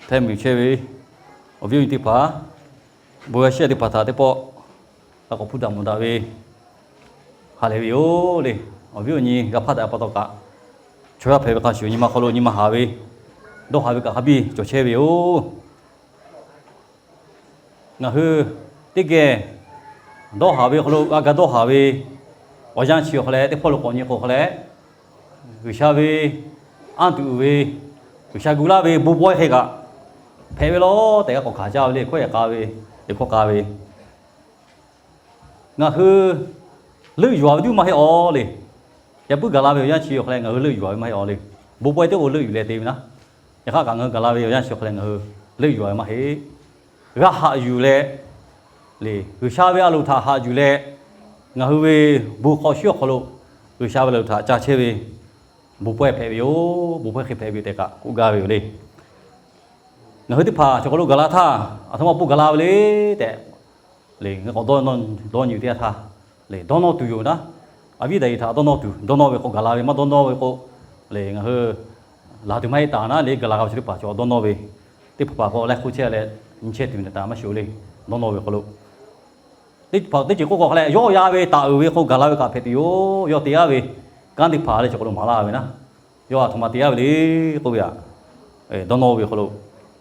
Hteˇ miˬ chehˇ ve awˬ viˉ awˬ nyi teˇ hpaˍ, bon g'a shehˇ teˇ hpaˍ htaꞈ teˇ pawˆ g'a k'awꞈ hpuˇ daꞈ mawˬ daꞈ ve ha lehˬ ve yoˬ le. Awˬ viˉ awˬ nyi g'a hpaˇ daꞈ pa taw kaꞈ, chaw yaˇ hpehꞈ ve hk'a shuˍ nyi ma hk'aw lo nyi ma haˍ ve, dawˇ haˍ ve kaꞈ hk'a biˇ cawˬ chehˇ ve yoˬ. Ngaˬ hui teˇ geh dawˇ haˍ ve hk'aw lo g'a ga dawˇ haˍ ve awˬ yanˇ chi awˬ hk'aw leh teˇ hpawˇ lo k'awꞈ nyi k'o hk'aw leh, G'uiˬsha ve anˇ tuˬ uiˍ ve, G'uiˬsha gu laˇ ve bon pawehˇ hk'e kaꞈ hpehꞈ ve law tehꞈ g'a k'awꞈ hkanˍ jaˇ ve le. Hkawˇ yehˬ k'a ve, hkawˇ k'a ve, ngaˬ hui leuˆ yuˬ a ve tuˬ maˇ heˆ aw le. Yaꞈ puiˉ gaˬ la ve awˬ yanˇ chi awˬ hk'aw leh ngaˬ hui leuˆ yuˬ a ve maˇ heˆ aw le. Bon pawehˇ teˇ k'o leuˆ yuˬ leh te ve naˉ, yaꞈ hk'aˇ kaꞈ ngaˬ hui gaˬ la ve awˬ yanˇ chi awˬ hk'aw leh ngaˬ hui leuˆ yuˬ a ve maˇ heˆ. G'a haꞈ yuˬ leh, le, G'uiˬsha ve a loˍ htaꞈ haꞈ yuˬ leh, ngaˬ hui ve bon hk'aw shuˉ awˬ hk'aw lo G'uiˬsha ve a loˍ htaꞈ ca chehˇ ve bon pawehˇ hpehꞈ ve yoˬ. Bon pawehˇ hk'e hpehꞈ ve tehꞈ kaꞈ k'oˆ gaˇ ve yoˬ le. Ngaˬ hui teˇ hpaˍ chaw hk'aw lo gaˬ la htaˇ, aˬ htoꞈ ma awˬ pon gaˬ la ve le tehꞈ, le, ngaˬ k'awꞈ dawˇ nyi teˇ yanˇ htaˇ, le, dawˇ nawˇ tuˬ yoˬ naˉ. Awˬ viˉ daꞈ yaꞈ htaꞈ dawˇ nawˇ tuˬ, dawˇ nawˇ ve k'o gaˬ la ve, maˇ dawˇ nawˇ ve k'o, le, ngaˬ hui laˬ tuˬ maˇ heˆ taˍ naˉ le. Gaˬ la g'a ve chi teˇ hpaˍ chaw dawˇ nawˇ ve, teˇ hpaˍ hpaˍ k'o leh hk'oˆ chehˇ leh nyi chehˇ tuˬ naꞈ taˍ maˇ shuˍ le. Dawˇ nawˇ ve hk'aw lo teˇ hpaˍ teˇ ceuˬ k'oˆ k'o hk'a leh yawˇ yaˇ ve taˍ uiˍ ve hk'o gaˬ la ve kaꞈ hpehꞈ tuˬ yoˬ. Yawˇ te yaˇ ve kanˉ teˇ hpaˍ leh chaw hk'aw lo maˍ laˇ ve naˉ, yawˇ aˬ htoꞈ ma te yaˇ ve le k'oˆ ve aꞈ, dawˇ nawˇ ve hk'aw lo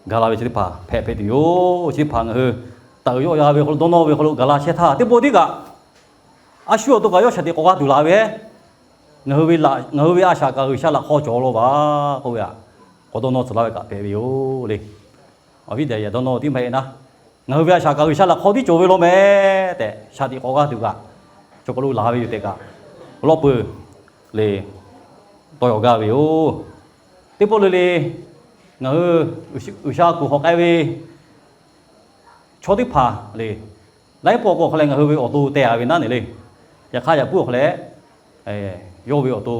gaˬ la ve chi teˇ hpaˍ hpehꞈ hpehꞈ tuˬ yoˬ. Chi teˇ hpaˍ ngaˬ hui taˍ uiˍ yawˇ yaˇ ve hk'aw lo dawˇ nawˇ ve hk'aw lo gaˬ la chehˇ htaˇ, teˇ pawˆ tiˉ kaꞈ a shu awˬ to kaꞈ yawˇ shaˍ tiꞈ k'awꞈ g'a tuˬ laˬ ve, ngaˬ hui ve a shaꞈ kaꞈ G'uiˬsha laꞈ hk'aw cawˬ law vaˬ k'oˆ ve aꞈ, k'awꞈ dawˇ nawˇ tcuh laˇ ve kaꞈ hpehꞈ ve yoˬ le. Awˬ viˉ daꞈ yaꞈ dawˇ nawˇ tiˉ maˇ heˆ naˉ, ngaˬ hui ve a shaꞈ kaꞈ G'uiˬsha laꞈ hk'aw tiˉ cawˬ ve law meh tehꞈ shaˍ tiꞈ k'awꞈ g'a tuˬ kaꞈ, chaw hk'aw lo laˬ ve yoˬ tehꞈ kaꞈ, awˬ lawˉ peuˬ le, tawˇ yaw gaˇ ve yoˬ. Teˇ pawˆ le le, ngaˬ hui G'uiˬsha kuˬ hk'awꞈ k'ai ve chaw teˇ hpaˍ le, laiˉ pawˆ k'o hk'a leh ngaˬ hui ve awˬ to teh a ve naˉ ne le. Yaꞈ hk'aˇ yaꞈ puiˉ awˬ hk'a leh yawˇ ve awˬ to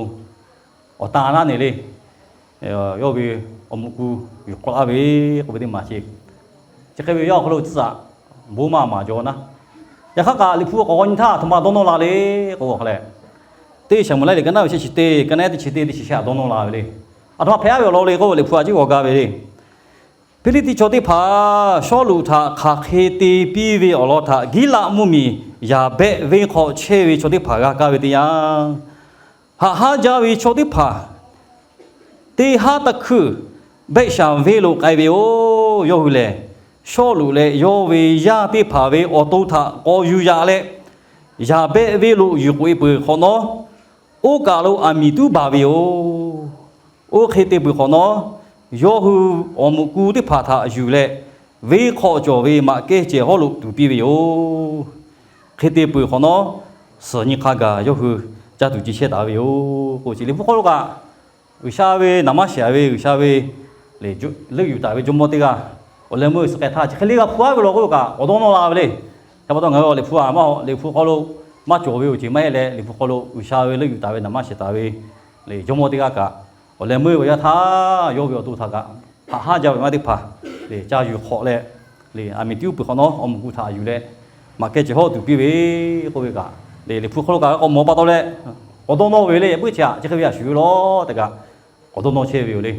awˬ tan naˉ ne le. Yawˇ ve awˬ muꞈ ku yuˬ k'awꞈ laˇ ve k'oˆ ve teˇ maˬ chi, chi hk'e ve yawˇ awˬ hk'aw lo tcuhˉ taꞈ bon maˇ maˍ jaw naˉ. Yaꞈ hk'aˇ kaꞈ Liꞈ hpu k'awꞈ g'aw nyi htaˇ aˬ htoꞈ ma dawˇ nawˇ la le k'o hk'a leh, teˇ Saˍmo-eˍlaˆ liꞈ ka naˉ ve shehˆ chi teˇ, ka naˉ teˇ chi teˇ teˇ chi shehˆ aꞈ dawˇ nawˇ la ve le. Aˬ htoꞈ ma hpehꞈ a ve awˬ lawn le k'oˆ ve Liꞈ hpu aꞈ ciˉ g'awˬ gaˇ ve le. Hpiˇliˇtiˆ chaw teˇ hpaˍ Sawˉluꞈ htaꞈ hk'aˬ hk'e te piˇ ve awˬ lawn htaꞈ Giˉlaˆ mvuhˇmiˬ Yaˍbehˆ venˇ hk'aw chehˇ ve chaw teˇ hpaˍ g'a kaˇ ve teˇ yanˇ, haꞈ hanˉ jaˇ ve chaw teˇ hpaˍ teˇ haˉ taˇ hkuiˇ Behˆshaˍvenˇ lo k'ai ve yoˬ. Yawˇ hui lehˬ, Sawˉluꞈ leh yawˇ ve yaˇ teˇ hpaˍ ve awˬ to htaꞈ k'aw yuˬ yaꞈ leh, Yaˍbehˆ venˇ lo yuˬ k'oꞈ e peuˬ hk'awꞈ nawˉ, oˇ kaˬ lo aˬ miˍ tuˉ baˬ ve yoˬ. Oˇ hk'e te peuˬ hk'awꞈ nawˉ, yawˇ hui awˬ muꞈ ku teˇ hpaˍ htaꞈ yuˬ leh, venˇ hk'aw cawˬ ve maꞈ kehˉ cehˬ hawˉ lo tuˍ piˇ ve yoˬ. Hk'e te peuˬ hk'awꞈ nawˉ, suhˍ nyi hk'a gaˬ yawˇ hui caˇ tuˬ ci chehˇ taˍ ve yoˬ k'o, chi Liꞈ hpu hk'aw lo kaꞈ G'uiˬsha ve naˍ manˇ shehˍ ve G'uiˬsha ve leuˆ yuˬ taˍ ve jawˇmawˇ teˇ g'aˇ awˬ leh meuˇ suh k'ai htaˇ, chi hk'e le g'a hpu aˉ ve law k'oˆ ve kaꞈ k'awꞈ dawˇ nawˇ la ve le. Hk'e pa taw ngaˬ hui Liꞈ hpu aꞈ maˇ, Liꞈ hpu hk'aw lo maˇ cawˬ ve awˬ ceuˬ maˇ heˆ leh, Liꞈ hpu hk'aw lo G'uiˬsha ve leuˆ yuˬ taˍ ve naˍ manˇ shehˍ taˍ ve le jawˇmawˇ teˇ g'aˇ kaꞈ awˬ leh meuˇ ve yaˇ htaˇ yawˇ ve awˬ to htaꞈ kaꞈ haꞈ hanˉ jaˇ ve maˇ teˇ hpaˍ le caˇ yuˬ hk'awꞈ leh, le aˬ miˍ tiˉ uˉ peunˍ hk'awꞈ nawˉ awˬ muꞈ ku htaꞈ yuˬ leh maꞈ kehˉ cehˬ hawˉ tuˍ piˇ ve k'oˆ ve kaꞈ, le Liꞈ hpu hk'aw lo kaꞈ k'awꞈ mawˬ pa taw leh k'awꞈ dawˇ nawˇ ve le. Yaꞈ puiˉ chi aꞈ chi hk'e ve yaꞈ shuˍ ve law tehꞈ kaꞈ k'awꞈ dawˇ nawˇ chehˇ ve yoˬ le.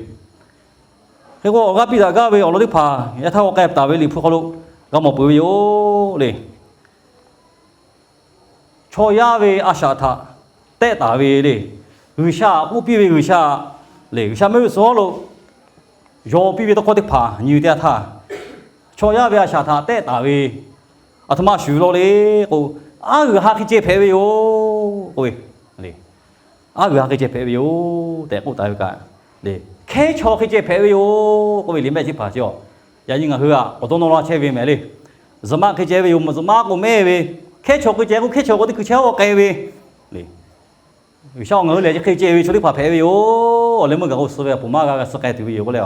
Hk'e k'o awˬ g'aˇ piˇ daꞈ gaˇ ve awˬ lawn teˇ hpaˍ yaꞈ htaˇ k'awꞈ k'ai taˍ ve Liꞈ hpu hk'aw lo g'a mawˬ peuˬ ve yoˬ le. Chaw yaˇ ve a shaꞈ htaꞈ tehˆ taˍ ve le, G'uiˬsha k'oˆ piˇ ve G'uiˬsha le, G'uiˬsha mehˆ g'uˇ suhˍ hawˉ lo yaw piˇ ve tawˇ hkawˇ teˇ hpaˍ nyi ve teˇ yanˇ htaˇ, chaw yaˇ ve a shaꞈ htaꞈ tehˆ taˍ ve aˬ htoꞈ ma shuˍ law le k'o, aˉ g'uiˬ ha hk'e ceh hpehꞈ ve yoˬ k'oˆ ve le. Aˉ g'uiˬ ha hk'e ceh hpehꞈ ve yoˬ tehꞈ k'oˆ taˍ ve kaꞈ, hkehˉ chaw hk'e ceh hpehꞈ ve yoˬ k'oˆ ve liꞈ mehˆ chi hpaˍ chi a, yaꞈ nyi ngaˬ hui aꞈ k'awꞈ dawˇ nawˇ laˇ chehˇ ve mehˍ le. Zuhꞈ maˆ hk'e ceh ve yoˬ, mvuhˇ zuhꞈ maˆ k'o mehˆ ve, hkehˉ chaw hk'e ceh k'o hkehˉ chaw k'o teˇ hkui chehˇ k'o k'ai ve le. G'uiˬsha ngaˬ hui lehˬ chi hk'e ceh ve chaw teˇ hpaˍ hpehꞈ ve yoˬ. Awˬ leh meuˇ gaˬ k'o suh ve a poˬ maˇ g'a g'a suh k'ai tuˬ ve yoˬ k'oˆ leh,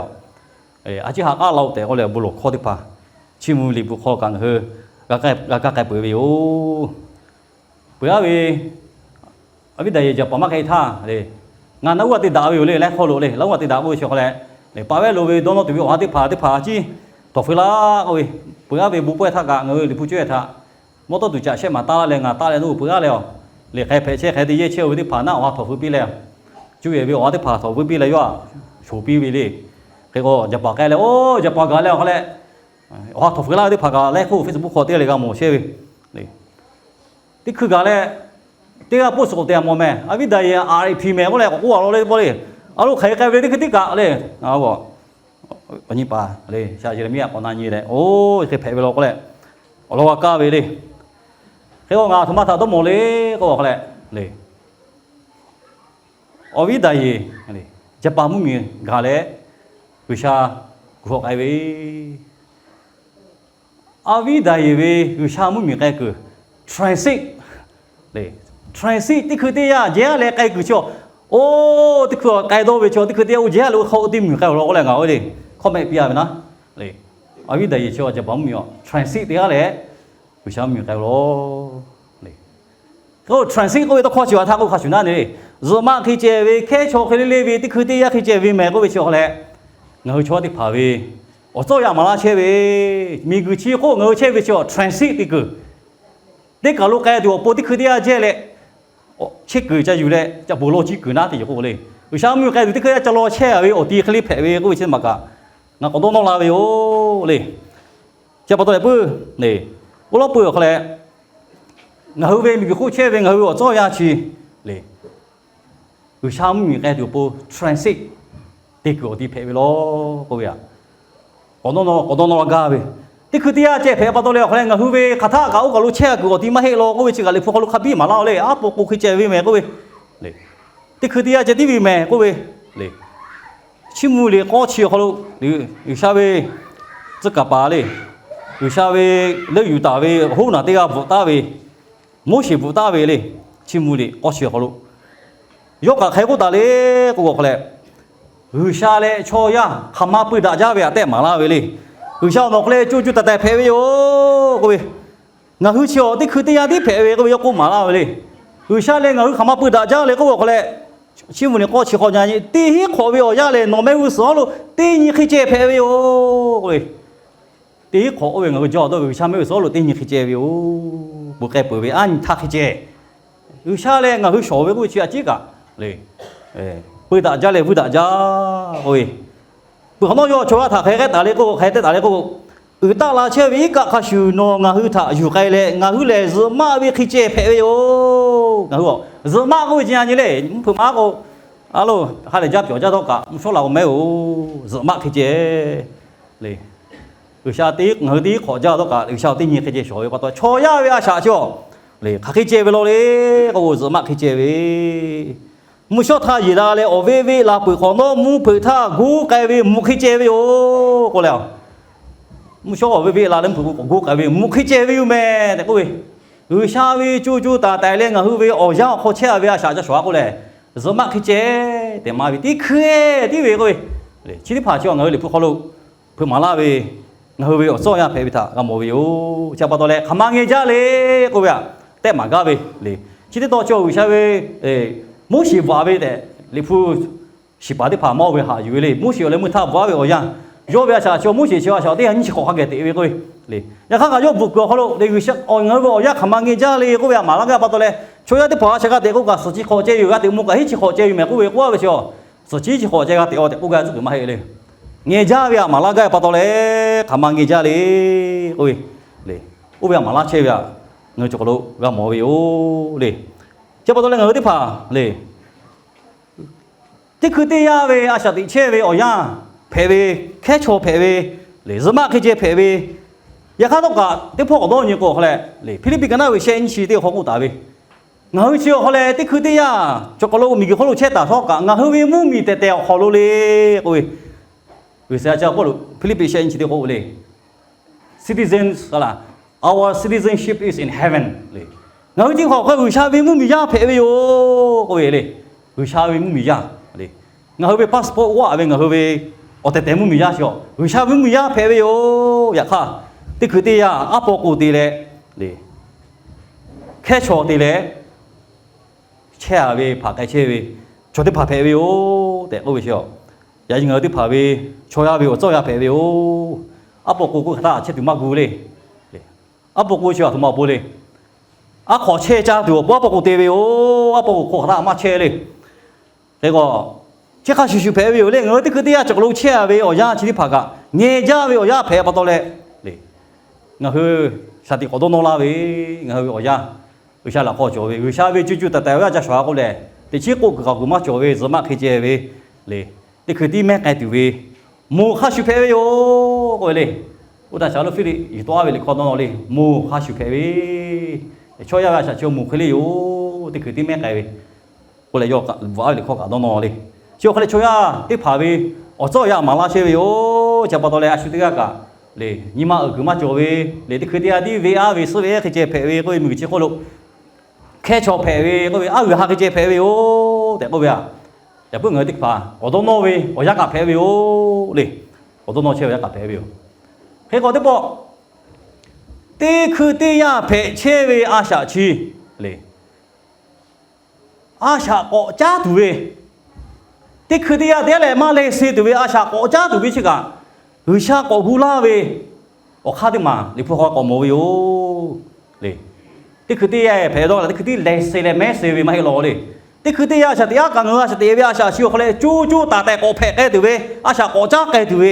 a ciˉ haꞈ k'aˉ la-o tehꞈ k'oˆ leh bon lawˬ hkawˇ teˇ hpaˍ chiˇ mvuh ve Liꞈ hpu hk'aw lo kaꞈ ngaˬ hui g'a kaˇ k'ai peuˬ ve yoˬ. Peuˬ aˉ ve Awˬ viˉ daꞈ yehˬ jaˍ paˍ maˇ hk'e htaˇ le, ngaˬ naˆ uˉ g'a te daꞈ ve yoˬ le, laiˉ hk'aw lo le, laˇ uˉ g'a te daꞈ k'oˆ ve chi hk'aw leh, paˍ vehˉ lo ve dawˇ nawˇ tuˬ ve awˬ ha teˇ hpaˍ teˇ hpaˍ ciˉ htawnˍ feu laˇ k'oˆ ve, peuˬ aˉ ve bon pawehˇ htaˇ kaꞈ ngaˬ hui Liꞈ hpu cawehˇ htaꞈ mawˇ tawˇ tuˬ caꞈ shehˆ maˍ taˉ laˇ leh ngaˬ taˆ leh naˇ uˉ peuˬ aˉ leh a, le hk'e hpehꞈ chehˇ hk'e te yehˇ chehˇ ve teˇ hpaˍ naˆ awˬ ha htawnˍ feu piˇ leh, cuˇ yehˬ ve awˬ ha teˇ hpaˍ htawnˍ feu piˇ leh yawˇ htaꞈ shoˍ piˇ ve le. Hk'e k'o jaˍ paˍ k'ai leh, oˇ jaˍ paˍ gaˬ leh awˬ hk'aw leh, awˬ ha htawnˍ feu laˇ ve teˇ hpaˍ kaꞈ laiˉ hk'oˆ Facebook hk'aw teˇ g'aˇ le g'a mawˬ chehˇ ve le. Teˇ hkui gaˬ leh, teˇ g'aˇ post k'awꞈ te a mawˬ meh, awˬ viˉ daꞈ yehˬ R I P meh k'oˆ leh k'awꞈ k'oˆ a law le, paw le, a lo hk'aˬ hk'e k'ai ve teˇ hkui teˇ kaꞈ le, a, nyi paˍ le, sha Yeˍraˍmiˆ a k'awꞈ na nyi leh, oˇ hk'e hpehꞈ ve law k'oˆ leh, awˬ lawn g'a kaˇ ve le. Hk'e k'o ngaˬ aˬ htoꞈ ma htaꞈ dawˇ mawˬ le k'oˆ a hk'aw leh le, awˬ viˉ daꞈ yehˬ jaˍ paˍ mvuhˇ miˬ gaˬ leh, G'uiˬsha kuˬ hawˬ k'ai ve, awˬ viˉ daꞈ yehˬ ve G'uiˬsha mvuhˇ miˬ k'ai kuiˬ, transit le, transit teˇ hkui teˇ yanˇ jehˇ aˉ leh k'ai kuiˬ chaw, oˇ teˇ hkui k'ai dawˇ ve chaw teˇ hkui teˇ yanˇ oˇ jehˇ aˉ leh oˇ hk'aw oˇ teˇ mvuhˇ miˬ k'ai awˬ lawn k'oˆ leh ngaˬ oˇ le, hkawˇ mehˆ piˇ a ve naˉ le, awˬ viˉ daꞈ yehˬ chaw jaˍ paˍ mvuhˇ miˬ a transit teˇ g'aˇ leh G'uiˬsha mvuhˇ miˬ k'ai awˬ lawn le. Hk'e k'o transit k'oˆ ve tawˇ hkawˇ chi a htaˇ k'oˆ hk'a shuˍ naˉ le, zuhꞈ maˆ hk'e ceh ve, hkehˉ chaw hk'e le le ve teˇ hkui teˇ yanˇ hk'e ceh ve mehˍ k'oˆ ve chi awˬ hk'aw leh, ngaˬ hui chaw teˇ hpaˍ ve awˬ tcuhˉ awˬ yanˇ maˍ laˇ chehˇ ve, miˬguiˬ chi k'oˆ ngaˬ hui chehˇ ve chi transit te kuiˬ, teˇ kaˬ lo k'ai tuˬ awˬ pon teˇ hkui teˇ yanˇ jehˇ leh, chehˇ kuiˬ ca yuˬ leh ca bon lawˇ ciˇ kuiˬ naˉ te yoˬ k'oˆ le. G'uiˬsha mvuhˇ miˬ k'ai tuˬ teˇ hkui yaˇ ca law chehˇ a ve awˬ ti hk'e le hpehꞈ ve k'oˆ ve chi maˬ kaꞈ ngaˬ k'awꞈ dawˇ nawˇ la ve yoˬ le. Chi pa taw leh puiˉ le, oˇ lawˉ peuˬ awˬ hk'aw leh, ngaˬ hui ve miˬguiˬ hk'oˆ chehˇ ve ngaˬ hui ve awˬ tcuhˉ awˬ yanˇ chi le, G'uiˬsha mvuhˇ miˬ k'ai tuˬ awˬ pon transit te kuiˬ awˬ ti hpehꞈ ve law k'oˆ ve a, k'awꞈ dawˇ nawˇ, k'awꞈ dawˇ nawˇ la gaˇ ve, teˇ hkui teˇ yanˇ ceh hpehꞈ pa taw leh awˬ hk'aw leh ngaˬ hui ve hk'aˬ htaˆ kaꞈ oˇ kaˬ lo chehˇ a kuiˬ awˬ ti maˇ heˆ law k'oˆ ve chi kaꞈ Liꞈ hpu hk'aw lo hk'a biˇ maˍ laˇ oˬ le. Aˉ po k'o hk'e ceh ve mehˍ k'oˆ ve le, teˇ hkui teˇ yanˇ ceh tiˉ ve mehˍ k'oˆ ve le, Chiˇ mvuh liꞈ k'awˇ chi awˬ hk'aw lo G'uiˬsha ve tcuh kaˍ paˍ le, G'uiˬsha ve leuˆ yuˬ taˍ ve hoˉ naˬ teˇ g'aˇ bvuhꞈ taˉ ve, Moˉseˍ bvuhꞈ taˉ ve le, Chiˇ mvuh liꞈ k'awˇ chi awˬ hk'aw lo yawˇ kaꞈ hk'aˬ hk'e k'oˆ taˍ le k'oˆ ve awˬ hk'aw leh, G'uiˬsha leh chaw yaˇ hk'aˬ ma pui daꞈ jaˇ ve aꞈ tehˆ maˍ laˇ ve le. G'uiˬsha awˬ nawˬ hk'aw leh co co taiˍ taiˍ hpehꞈ ve yoˬ k'oˆ ve, ngaˬ hui chi awˬ teˇ hkui teˇ yanˇ tiˉ hpehꞈ ve k'oˆ ve yawˇ k'oˆ maˍ laˇ ve le. G'uiˬsha leh ngaˬ hui hk'aˬ ma pui daꞈ jaˇ le k'oˆ ve awˬ hk'aw leh, Chiˇ mvuh liꞈ k'awˇ chi hk'aw nyi teˇ hinˉ hk'awꞈ ve awˬ yanˇ lehˬ nawˬ mehˆ g'uˇ suhˍ awˉ lo teˇ nyi hk'e ceh hpehꞈ ve yoˬ k'oˆ ve, teˇ hinˉ hk'awꞈ oˇ ve ngaˬ hui jaw dawˇ ve G'uiˬsha mehˆ g'uˇ suhˍ awˉ lo teˇ nyi hk'e ceh ve yoˬ. Bon k'ai peuˬ ve aˉ nyi htaˇ hk'e ceh, G'uiˬsha leh ngaˬ hui shawˍ ve k'oˆ ve chi a ciˉ kaꞈ le, pui daꞈ jaˇ leh vuiˇ daꞈ jaˇ k'oˆ ve, pui hk'awꞈ nawˉ yawˇ chaw yaˇ htaꞈ hk'aˬ hk'e k'ai taˍ le k'oˆ, hk'aˬ hk'e te taˍ le k'oˆ, uiˍ taˆ la chehˇ ve iˉ kaˆ hk'a shuˍ nawˬ ngaˬ hui htaꞈ yuˬ k'ai leh ngaˬ hui lehˬ zuhꞈ maˆ ve hk'e ceh hpehꞈ ve yoˬ. Ngaˬ hui a zuhꞈ maˆ k'oˆ ve chi a nyi le, mvuhˇ hpeuꞈ maˇ k'o, a lo ha lehˬ jaˇ pyawˬ jaˇ htawˇ kaꞈ mvuhˇ shawˉ la k'o mehˉ oˬ, zuhꞈ maˆ hk'e ceh le. G'uiˬsha teˇ, ngaˬ hui teˇ hinˉ hk'awꞈ jaˇ htawˇ kaꞈ G'uiˬsha teˇ nyi hk'e ceh shawˍ ve pa taw chaw yaˇ ve a shaꞈ chi a le hk'aˬ hk'e ceh ve law le k'o, zuhꞈ maˆ hk'e ceh ve, mvuhˇ shawˉ htaˇ yeˬ la leh awˬ veˆ veˆ la peuˬ hk'awꞈ nawˉ mvuhˇ hpeuꞈ htaˇ goˇ k'ai ve mvuhꞈ hk'e ceh ve yoˬ k'oˆ leh, mvuhˇ shawˉ awˬ veˆ veˆ la leh mvuhˇ hpeuꞈ k'awꞈ goˇ k'ai ve mvuhꞈ hk'e ceh ve yoˬ mehˍ tehꞈ k'oˆ ve, G'uiˬsha ve co co taiˍ taiˍ leh ngaˬ hui ve awˬ yanˇ awˬ hk'aw chehˇ a ve a shaꞈ ca shawˍ a k'oˆ leh, zuhꞈ maˆ hk'e ceh tehꞈ maˍ ve teˇ hkui tiˉ ve k'oˆ ve, chi teˇ hpaˍ chi ngaˬ hui Liꞈ hpu hk'aw lo hpeuꞈ maˍ laˇ ve, ngaˬ hui ve awˬ tcuhˉ awˬ yanˇ hpehꞈ ve htaꞈ g'a mawˬ ve yoˬ. Chi pa taw leh hk'aˬ ma ngeh jaˇ le k'oˆ ve aꞈ tehˆ maˍ gaˇ ve le. Chi teˇ taw chi G'uiˬsha ve Moˉseˍ bvuhꞈ ve tehꞈ Liꞈ hpu shiˍ paˍ teˇ hpaˍ maˇ oˇ ve haꞈ yuˬ ve le. Moˉseˍ awˬ leh meuˇ htaˇ bvuhꞈ ve awˬ yanˇ, yawˇ ve a shaꞈ chi Moˉseˍ chi a shaꞈ teˇ ha nyiˇ chi hk'awꞈ hk'a geh teꞈ ve k'oˆ ve le. Yaꞈ hk'aˇ kaꞈ yawˇ bvuhꞈ kuiˬ awˬ hk'aw lo le, G'uiˬsha awˬ ngaˬ hui ve awˬ yanˇ hk'aˬ ma ngeh jaˇ le k'oˆ ve aꞈ maˍ laˇ gaˇ pa taw leh, chaw yaˇ teˇ hpaˍ a shaꞈ g'a teꞈ k'oˆ kaꞈ suhˍ chi hk'awꞈ ceh yoˬ, g'a teꞈ mvuh kaꞈ hiˉ chi hk'awꞈ ceh yoˬ mehˍ k'oˆ ve k'oˆ a ve chi a, suhˍ chi chi hk'awꞈ ceh g'a teꞈ a tehꞈ k'oˆ gaˇ tcuhˉ kuiˬ maˇ heˆ le. Ngeh jaˇ ve aꞈ maˍ laˇ gaˇ pa taw leh hk'aˬ ma ngeh jaˇ le k'oˆ ve le. Oˇ ve aꞈ maˍ laˇ chehˇ ve aꞈ ngaˬ hui cawˬ hk'aw lo g'a mawˬ ve yoˬ le. Chi pa taw leh ngaˬ hui teˇ hpaˍ le, teˇ hkui teˇ yanˇ ve a shaꞈ teꞈ chehˇ ve awˬ yanˇ hpehꞈ ve, hkehˉ chaw hpehꞈ ve le, zuhꞈ maˆ hk'e ceh hpehꞈ ve, yaꞈ hk'aˇ htawˇ kaꞈ teˇ hpawˇ k'awꞈ dawˇ nyi k'o hk'aw leh le, Hpiˇliˇpiˆ ka naˉ ve shehˆ nyiˇ chi teˇ hk'aw k'oˆ taˍ ve, ngaˬ hui chi awˬ hk'aw leh teˇ hkui teˇ yanˇ cawˬ hk'aw lo miˬguiˬ hk'oˆ lo chehˇ taˍ htawˇ kaꞈ ngaˬ hui ve mvuhˇmiˬ tehˬ tehˬ awˬ hk'aw lo le k'oˆ ve, G'uiˬsha ca pawˇ lo Hpiˇliˇpiˆ shehˆ nyiˇ chi teˇ hk'aw k'oˆ le, citizens, our citizenship is in heaven le. Ngaˬ hui teˇ hk'awꞈ hk'e G'uiˬsha ve mvuhˇmiˬ yaˇ hpehꞈ ve yoˬ k'oˆ ve le. G'uiˬsha ve mvuhˇmiˬ yaˇ le. Ngaˬ hui ve passport g'aˇ ve ngaˬ hui ve awˬ tehˬ tehˬ mvuhˇmiˬ yaˇ chi a, G'uiˬsha ve mvuhˇmiˬ yaˇ hpehꞈ ve yoˬ. Yaꞈ hk'aˇ teˇ hkui teˇ yanˇ aˉ paw k'o te leh le, hkehˉ chaw te leh chehˇ a ve hpaˍ k'ai chehˇ ve chaw teˇ hpaˍ hpehꞈ ve yoˬ tehꞈ k'oˆ ve chi a. Yaꞈ nyi ngaˬ hui teˇ hpaˍ ve chaw yaˇ ve awˬ tcuhˉ awˬ yanˇ hpehꞈ ve yoˬ. Aˉ pawˇ k'o k'oˆ hk'e htaˇ chehˇ tuˬ maˇ gu le. Aˉ pawˇ k'o chi aˬ htoꞈ ma awˬ pon le. Aˉ hk'awꞈ chehˇ caˇ tuˬ awˬ pon aˉ pawˇ k'o te ve yoˬ. Aˉ pawˇ k'o hk'aw hk'aˬ htaˇ maˇ chehˇ le. Hk'e k'o, chi hk'a shuˍ shuˍ hpehꞈ ve yoˬ le. Ngaˬ hui teˇ hkui teˇ yanˇ cawˬ lo chehˇ a ve awˬ yanˇ chi teˇ hpaˍ kaꞈ ngeh jaˇ ve awˬ yanˇ hpehꞈ pa taw leh, ngaˬ hui shaˍ tiꞈ k'awꞈ dawˇ nawˇ laˇ ve, ngaˬ hui ve awˬ yanˇ G'uiˬsha laꞈ hk'aw cawˬ ve, G'uiˬsha ve co co taiˍ taiˍ ve a ca shawˍ a k'oˆ lehˬ, teꞈ chiˉ k'oˆ kuiˬ k'aꞈ kuiˬ maˇ cawˬ ve, zuhꞈ maˆ hk'e ceh ve le. Teˇ hkui tiˉ mehˉ k'ai tuˬ ve moˬ hk'a shuˍ hpehꞈ ve yoˬ k'oˆ ve le. Oˇ htaˇ shaˍ lo Hpiˇliˆ yiˬ tawˆ a ve liꞈ hk'aw dawˇ nawˇ le, moˬ hk'a shuˍ hpehꞈ ve, chaw yaˇ ve a shaꞈ chi moˬ hk'e le yoˬ. Teˇ hkui tiˉ mehˉ k'ai ve k'oˆ leh, yawˇ bvuhꞈ a ve liꞈ hk'aw kaꞈ dawˇ nawˇ le. Chi awˬ hk'aw leh chaw yaˇ teˇ hpaˍ ve awˬ tcuhˉ awˬ yanˇ maˍ laˇ chehˇ ve yoˬ. Chi pa taw leh a shu teˇ g'aˇ kaꞈ le, nyi ma uiˍ kuiˬ maˇ cawˬ ve le, teˇ hkui teˇ yanˇ tiˉ venˇ aˉ ve suhˉ ve ehˉ hk'e ceh hpehꞈ ve k'oˆ ve, miˬguiˬ chi hk'oˆ lo hkehˇ chaw hpehꞈ ve k'oˆ ve, aˉ g'uiˬ ha hk'e ceh hpehꞈ ve yoˬ tehꞈ k'oˆ ve a. Yaꞈ puiˉ ngaˬ hui teˇ hpaˍ k'awꞈ dawˇ nawˇ ve awˬ yanˇ kaꞈ hpehꞈ ve yoˬ le. K'awꞈ dawˇ nawˇ chehˇ ve awˬ yanˇ kaꞈ hpehꞈ ve yoˬ. Hk'e k'o teˇ pawˆ teˇ hkui teˇ yanˇ hpehꞈ chehˇ ve a shaꞈ chi le, a shaꞈ k'awꞈ caˉ tuˬ ve, teˇ hkui teˇ yanˇ teˇ g'aˇ leh maˇ leh se tuˬ ve a shaꞈ k'awꞈ caˉ tuˬ ve chi kaꞈ, G'uiˬsha k'awꞈ gu laˇ ve awˬ hk'aˇ teˇ maˬ Liꞈ hpu hk'aw k'awꞈ mawˬ ve yoˬ le. Teˇ hkui teˇ yanˇ hpehꞈ dawˇ la, teˇ hkui teˇ leh se leh mehˉ se ve maˇ heˆ law le. Teˇ hkui teˇ yanˇ a shaꞈ teꞈ aˉ kaꞈ ngaˬ hui a shaꞈ teꞈ ve a shaꞈ chi awˬ hk'aw leh co co taiˍ taiˍ k'awꞈ hpehꞈ k'ai tuˬ ve, a shaꞈ k'awꞈ caˉ k'ai tuˬ ve,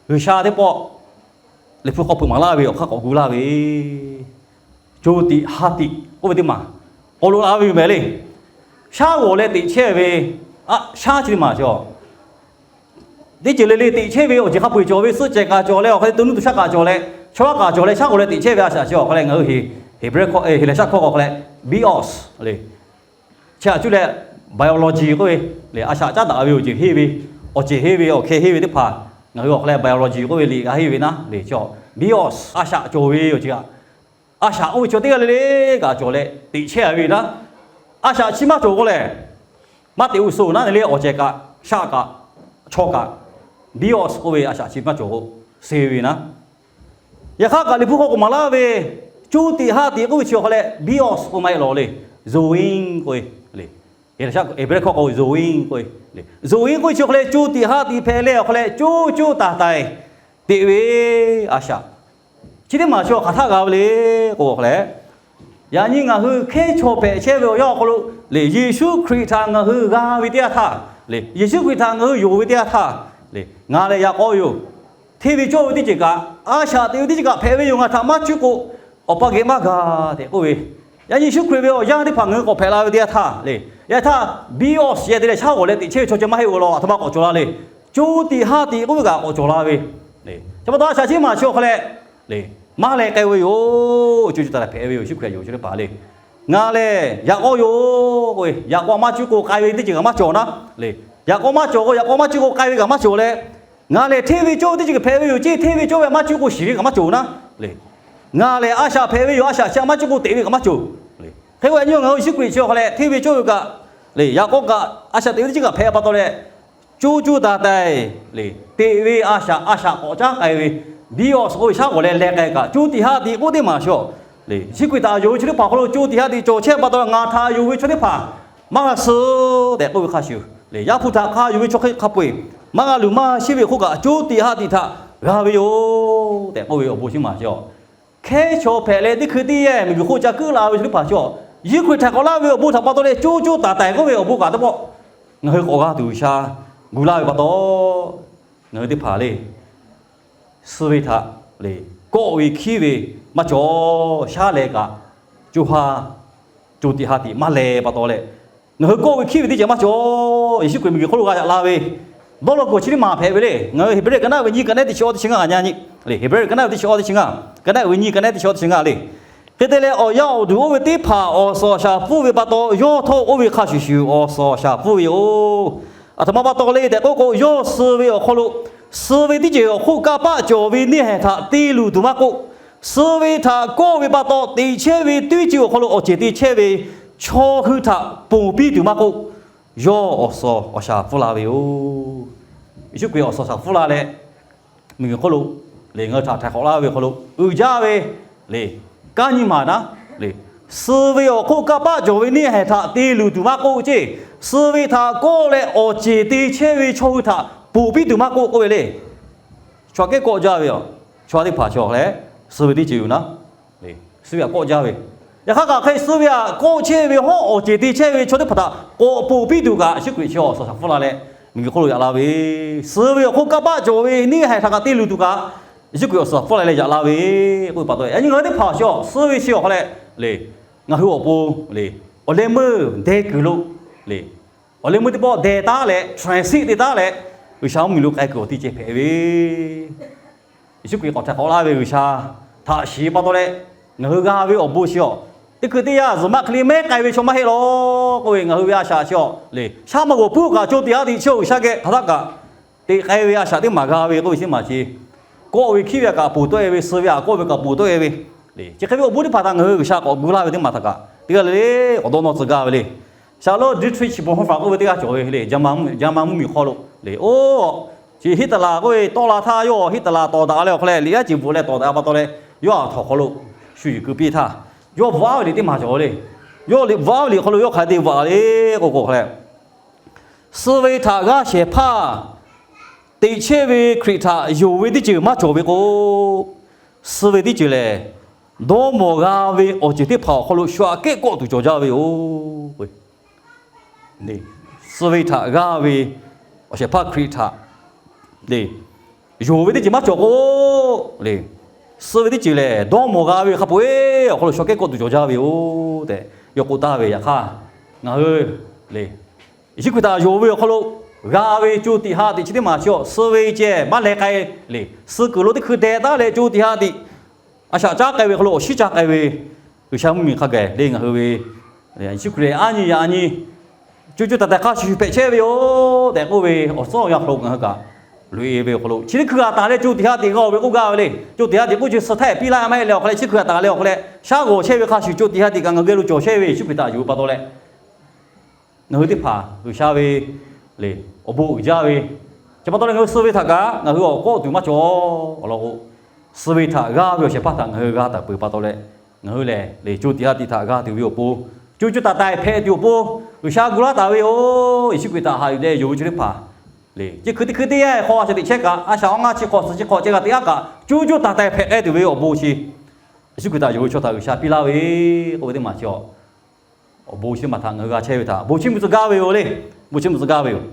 G'uiˬsha teˇ pawˆ Liꞈ hpu hk'aw hpeuꞈ maˍ laˇ ve awˬ hk'aˇ k'awꞈ gu laˇ ve, co tiꞈ ha tiꞈ k'oˆ ve teˇ maˬ k'awꞈ loꞈ la ve yoˬ mehˍ le. Shaˉ g'awˬ leh teꞈ chehˇ ve, a shaˉ chi teˇ maˬ chi a, teˇ ceuˬ le le teꞈ chehˇ ve awˬ ceuˬ hk'a peu-eˬ cawˬ ve, suhˆ cehˬ kaꞈ cawˬ leh, awˬ hk'aˇ le to nuˇ to shaˉ kaꞈ cawˬ leh, chaw aˉ kaꞈ cawˬ leh, shaˉ g'awˬ leh teꞈ chehˇ ve a shaꞈ chi awˬ hk'aˇ leh ngaˬ hui Heˍbrehˇ hkawˇ, Heˍlaˍsaˆ hkawˇ k'awꞈ hk'aˇ leh bios le. Chi htaꞈ cuˇ leh biology k'oˆ ve le, a shaꞈ caˉ daꞈ ve awˬ ceuˬ henˇ ve, awˬ ceuˬ henˇ ve, awˬ hkeh henˇ ve teˇ hpaˍ ngaˬ hui awˬ hk'aˇ leh biology k'oˆ ve liꞈ g'a henˇ ve naˉ le. Chi bios a shaꞈ cawˬ ve awˬ ceuˬ kaꞈ, a shaꞈ oˇ ve chaw teˇ g'aˇ le le kaꞈ cawˬ leh teꞈ chehˇ a ve naˉ, a shaꞈ chi maˇ cawˬ k'o lehˬ, maˇ teꞈ uˬ suhˍ naˉ le, awˬ cehˬ kaꞈ shaˆ kaꞈ chaw kaꞈ, bios k'oˆ ve a shaꞈ chi maˇ cawˬ k'o, se ve naˉ. Yaꞈ hk'aˇ kaꞈ Liꞈ hpu hk'aw k'oꞈ maˍ laˇ ve, co tiꞈ ha tiꞈ k'oˆ ve chi awˬ hk'aˇ leh bios k'oˆ maˇ heˆ law le, zoe k'oˆ ve le. Heˍbrehˇ hkawˇ k'o zoe k'oˆ ve le. Zoe k'oˆ ve chi awˬ hk'aˇ leh co tiꞈ ha tiꞈ hpehꞈ leh awˬ hk'aˇ leh co co taiˍ taiˍ teꞈ ve a shaꞈ. Chi teˇ maˬ chi awˬ hk'aˬ htaˆ g'a ve le k'o awˬ hk'aˇ leh, yaꞈ nyi ngaˬ hui hkehˇ chaw hpehꞈ chehˇ ve awˬ yanˇ awˬ hk'aw lo le, Yeˍsuˆ Hkriꞈ htaꞈ ngaˬ hui g'a ve teˇ yanˇ htaˇ le, Yeˍsuˆ Hkriꞈ htaꞈ ngaˬ hui yonˍ ve teˇ yanˇ htaˇ le, ngaˬ lehˬ yaꞈ k'aw yoˬ. Hteˇ ve cawˇ ve teˇ ceuˬ kaꞈ, a shaꞈ teꞈ ve teˇ ceuˬ kaꞈ hpehꞈ ve yoˬ. Ngaˬ htaꞈ maˇ cuˇ k'o, awˬ pa geh maˇ g'a tehꞈ k'oˆ ve, yaꞈ nyi Yeˍsuˆ Hkriꞈ ve awˬ yanˇ teˇ hpaˍ ngaˬ hui k'awꞈ hpehꞈ la ve teˇ yanˇ htaˇ le, yaꞈ htaˇ bios yehˬ te leh shaˉ g'awˬ leh teꞈ chehˇ ve chaw ceh maˇ heˆ law, a htoꞈ ma k'awꞈ cawˬ la le. Co tiꞈ ha tiꞈ k'oˆ ve kaꞈ k'awꞈ cawˬ la ve le. Chi pa taw a shaꞈ chi maˬ chi awˬ hk'aˇ leh le, maˇ leh k'ai ve yoˬ. Co co taiˍ taiˍ hpehꞈ ve yoˬ. Yeˍsuˆ Hkriꞈ yonˍ ve chaw teˇ hpaˍ le, ngaˬ lehˬ yaꞈ k'aw yoˬ k'o, yaꞈ k'aw maˇ cuˇ k'o k'ai ve teˇ ceuˬ kaꞈ maˇ cawˬ naˉ le. Yaꞈ k'aw maˇ cawˬ k'o, yaꞈ k'aw maˇ cuˇ k'o k'ai ve kaꞈ maˇ cawˬ leh, ngaˬ lehˬ hteˇ ve cawˇ ve teˇ ceuˬ kaꞈ hpehꞈ ve yoˬ ceˇ, hteˇ ve cawˇ ve maˇ cuˇ k'o shiˍ ve kaꞈ maˇ cawˬ naˉ le. Ngaˬ lehˬ a shaꞈ hpehꞈ ve yoˬ, a shaꞈ chi maˇ cuˇ k'o teꞈ ve kaꞈ maˇ cawˬ le. Hk'e k'o yaꞈ nyi ngaˬ hui Yeˍsuˆ Hkriꞈ chi awˬ hk'aˇ leh hteˇ ve cawˇ ve kaꞈ le, yaꞈ k'aw kaꞈ a shaꞈ teꞈ ve teˇ ceuˬ kaꞈ hpehꞈ pa taw leh, co co taiˍ taiˍ le, teꞈ ve a shaꞈ, a shaꞈ k'awꞈ caˉ k'ai ve, bios k'oˆ ve shaˉ g'awˬ leh leh k'ai kaꞈ, co tiꞈ ha tiꞈ k'oˆ teˇ maˬ chi le, Yeˍsuˆ Hkriꞈ htaꞈ yonˍ ve chaw teˇ hpaˍ awˬ hk'aw lo co tiꞈ ha tiꞈ cawˬ chehˇ pa taw ngaˬ htaꞈ yonˍ ve chaw teˇ hpaˍ maˇ g'a suh tehꞈ k'oˆ ve hk'a shuˍ le, Yaˇ hpu htaꞈ hk'a yonˍ ve chaw hk'e hk'a peu-eˬ maˇ g'a luˬ maˇ shiˉ ve hk'oˆ kaꞈ, co tiꞈ ha tiꞈ htaꞈ g'a ve yoˬ tehꞈ k'oˆ ve awˬ bon chi maˬ chi a. Hkehˉ chaw hpehꞈ leh teˇ hkui teˇ yanˇ miˬguiˬ hk'oˆ ca kuiˉ la ve chaw teˇ hpaˍ chi a, Yeˍsuˆ Hkriꞈ htaꞈ k'awꞈ laˇ ve awˬ bon htaꞈ pa taw leh co co taiˍ taiˍ k'oˆ ve awˬ bon kaꞈ teˇ pawˆ ngaˬ hui k'awꞈ g'a tuˬ G'uiˬsha gu laˇ ve pa taw, ngaˬ hui teˇ hpaˍ le, suh ve htaꞈ le, kawˆ ve hkiˉ ve maˇ cawˬ. Shaˉ leh kaꞈ co ha, co tiꞈ ha tiꞈ maˇ leh pa taw leh, ngaˬ hui kawˆ ve hkiˉ ve teˇ ceuˬ maˇ cawˬ. Yeˍsuˆ Hkriꞈ miˬguiˬ hk'oˆ lo g'a yaꞈ la ve, dawˇ law kuiˬ chi teˇ maˬ hpehꞈ ve le. Ngaˬ hui Heˍbrehˇ ka naˆ ve nyi ka nehˉ teˇ chi awˇ teˇ chi ngaˇ a nyi le, Heˍbrehˇ ka naˆ ve teˇ chi awˇ teˇ chi ngaˇ, ka naˆ ve nyi ka nehˉ teˇ chi awˇ teˇ chi ngaˇ le. Hk'e te leh awˬ yanˇ awˬ duˬ oˇ ve teˇ hpaˍ awˬ suhˍ awˬ shaˍ pfuhˇ ve pa taw, yawˇ htawˇ oˇ ve hk'a shuˍ shuˍ awˬ suhˍ awˬ shaˍ pfuhˇ ve yoˬ. A htoꞈ ma pa taw le tehꞈ k'oˆ k'o, yawˇ suh ve awˬ hk'aw lo, suh ve teˇ ceuˬ awˬ hk'oˆ kanˇ paˆ cawˬ ve neˇ haiˬ htaꞈ te luˬ tuˬ maˇ k'oˆ, suh ve htaꞈ kawˆ ve pa taw teꞈ chehˇ ve teˇ ceuˬ awˬ hk'aw lo awˬ ceˬ te chehˇ ve chaw hui htaꞈ ponˬ piˇ tuˬ maˇ k'oˆ, yawˇ awˬ suhˍ awˬ shaˍ pfuhˇ la ve yoˬ. Yeˍsuˆ Hkriꞈ awˬ suhˍ awˬ shaˍ pfuhˇ la leh, miˬguiˬ hk'oˆ lo le, ngaˬ hui htaꞈ htaiˍ hk'awꞈ laˇ ve hk'aw lo uiˍ jaˇ ve le, kanˉ nyiˇ maˬ naˉ le, Suh ve awˬ hk'oˆ kanˇ paˆ cawˬ ve neˇ haiˬ htaꞈ te luˬ tuˬ maˇ k'oˆ ceˇ, suh ve htaꞈ kawˆ leh awˬ ceˬ te chehˇ ve chaw hui htaꞈ ponˬ piˇ tuˬ maˇ k'oˆ k'oˆ ve le. Chaw aꞈ kehˉ kawˆ jaˇ ve yoˬ. Chaw teˇ hpaˍ chi awˬ hk'aw leh suh ve teˇ ceuˬ yoˬ naˉ, suh ve htaꞈ kawˆ jaˇ ve. Yaꞈ hk'aˇ kaꞈ hk'e suh ve htaꞈ kawˆ chehˇ ve hawˉ awˬ ceˬ te chehˇ ve chaw teˇ hpaˍ htaꞈ k'awꞈ ponˬ piˇ tuˬ kaꞈ, Yeˍsuˆ Hkriꞈ chi awˬ suhˍ htaꞈ hpfuhˇ la leh miˬguiˬ hk'oˆ lo yaꞈ la ve, suh ve awˬ hk'oˆ kanˇ paˆ cawˬ ve neˇ haiˬ htaꞈ kaꞈ te luˬ tuˬ kaꞈ, Yeˍsuˆ Hkriꞈ awˬ suhˍ htaꞈ hpfuhˇ la leh yaꞈ la ve k'oˆ ve pa taw, yaꞈ nyi ngaˬ hui teˇ hpaˍ chi awˬ suh ve chi awˬ hk'aw leh le, ngaˬ hui awˬ pon le, awˬ leh meuˇ deh kuiˬ lo le, awˬ leh meuˇ teˇ pawˆ deh taˉ leh transit te taˉ leh, G'uiˬsha mvuhˇmiˬ lo k'ai kuiˬ awˬ teˇ ceuˬ hpehꞈ ve Yeˍsuˆ Hkriꞈ k'awꞈ htaiˍ k'awꞈ laˇ ve G'uiˬsha htaꞈ shiˍ pa taw leh, ngaˬ hui g'a ve awˬ bon chi awˬ, teˇ hkui teˇ yanˇ zuhꞈ maˆ hk'e le mehˉ k'ai ve chaw maˇ heˆ law k'oˆ ve, ngaˬ hui ve a shaꞈ chi awˬ le, shaˉ maˇ g'awˬ puiˉ kaꞈ co tiꞈ ha tiꞈ chi awˬ G'uiˬsha geh hk'aˬ htaˇ kaꞈ teꞈ k'ai ve a shaꞈ teˇ maˬ g'a ve k'oˆ ve chi maˬ chi, kawˆ ve hkiˉ ve a kaꞈ ponˬ tawˆ e ve, suh ve a kaꞈ kawˆ ve kaꞈ ponˬ tawˆ e ve le. Chi hk'e ve awˬ bon teˇ hpaˍ htaꞈ ngaˬ hui G'uiˬsha k'awꞈ gu laˇ ve teˇ maˬ htaꞈ kaꞈ teˇ g'aˇ le le k'awꞞ dawˇ nawˇ tcuh gaˇ ve le. Shaˍlonˍ Dietrich Bonhoeffer k'oˆ ve teˇ g'aˇ cawˬ ve le, Jaˍmaˍ mvuhˇmiˬ hk'aw lo le, oˇ chi Hitler k'oˆ ve tawˆ la htaˇ, yawˇ Hitler tawˍ daꞈ leh awˬ hk'aw leh liꞈ yaˇ ceˬ bvuhꞈ leh tawˍ daꞈ pa taw leh, yawˇ aˬ htoꞈ hk'aw lo shu yuˬ keu piˇ htaˇ, yawˇ bvuhꞈ a ve liꞈ teˇ maˬ cawˬ le. Yawˇ liꞈ bvuhꞈ a ve liꞈ hk'aw lo yawˇ hk'aˬ hk'e te bvuhꞈ le k'o k'o hk'aˬ leh, suh ve htaꞈ g'aˇ shehˍ hpaˇ teꞈ chehˇ ve Hkriꞈ htaꞈ yonˍ ve teˇ ceuˬ maˇ cawˬ ve k'o, suh ve teˇ ceuˬ lehˬ, dawˇ mawˬ g'a ve awˬ ceuˬ teˇ hpaˍ awˬ hk'aw lo shu aꞈ kehˉ kawˆ tuˬ cawˬ jaˇ ve yoˬ. Suh ve htaꞈ g'aˇ ve awˬ shehˍ hpaˇ Hkriꞈ htaꞈ yonˍ ve teˇ ceuˬ maˇ cawˬ k'o le, suh ve teˇ ceuˬ lehˬ dawˇ mawˬ g'a ve hk'a peu-eˬ awˬ hk'aw lo shu aꞈ kehˉ kawˆ tuˬ cawˬ jaˇ ve yoˬ tehꞈ yawˇ k'oˆ taˍ ve. Yaꞈ hk'aˇ ngaˬ hui le, Yeˍsuˆ Hkriꞈ htaꞈ yonˍ ve awˬ hk'aw lo g'a ve co tiꞈ ha tiꞈ chi teˇ maˬ chi awˬ, suh ve ceh maˇ leh k'ai le, suh kuiˬ lo teˇ hkui deh taˉ leh co tiꞈ ha tiꞈ a shaꞈ caˉ k'ai ve hk'aw lo awˬ shiˉ caˇ k'ai ve, G'uiˬsha mvuhˇmiˬ hk'a gaˬ le ngaˬ hui ve Yeˍsuˆ Hkriꞈ aˉ nyi yaꞈ nyi co co taiˍ taiˍ hk'a shuˍ shuˍ hpehꞈ chehˇ ve yoˬ tehꞈ k'oˆ ve awˬ suhˉ awˬ yanˇ hk'aw lo ngaˬ hui kaꞈ loꞈ e ve awˬ hk'aw lo, chi teˇ hkui a taˍ leh co tiꞈ ha tiꞈ g'a-oˬ ve k'oˆ gaˇ ve le. Co tiꞈ ha tiꞈ k'oˆ chi suh htaˇ piˇ laˇ maˇ heˆ leh awˬ hk'aw leh chi hkui a taˍ leh awˬ hk'aw leh shaˉ g'awˬ chehˇ ve hk'a shuˍ co tiꞈ ha tiꞈ kaꞈ ngaˬ hui geh lo cawˬ chehˇ ve Yeˍsuˆ Hkriꞈ htaꞈ yonˍ ve pa taw leh, ngaˬ hui teˇ hpaˍ G'uiˬsha ve le awˬ bon uiˍ jaˇ ve chi pa taw leh ngaˬ hui suh ve htaꞈ kaꞈ ngaˬ hui awˬ kawˆ tuˬ maˇ cawˬ. Awˬ lawn k'o, suh ve htaꞈ g'aˇ ve awˬ shehˍ hpaˇ htaꞈ ngaˬ hui g'a taˍ peuˬ pa taw leh, ngaˬ hui lehˬ le co tiꞈ ha tiꞈ htaꞈ g'a tuˬ ve awˬ pon, co co taiˍ taiˍ hpehꞈ tuˬ awˬ pon G'uiˬsha gu laˇ taˍ ve yoˬ. Yeˍsuˆ Hkriꞈ htaꞈ haꞈ yuˬ leh yonˍ ve chaw teˇ hpaˍ le, chi hkui teˇ hkui teˇ yanˇ hk'aw a shaꞈ teꞈ chehˇ kaꞈ, a shaꞈ awˬ ngaˇ chi hk'awꞈ suhˍ chi hk'awꞈ ceh g'a teꞈ aˉ kaꞈ, co co taiˍ taiˍ hpehꞈ k'ai tuˬ ve awˬ bon chi Yeˍsuˆ Hkriꞈ htaꞈ yonˍ ve chaw htaꞈ G'uiˬsha piˇ laˇ ve k'oˆ ve teˇ maˬ chi awˬ, awˬ bon chi maˬ htaꞈ ngaˬ hui g'a chehˇ ve htaꞈ bon chiˇ mvuh tcuh gaˇ ve yoˬ le. Bon chiˇ mvuh tcuh gaˇ ve yoˬ.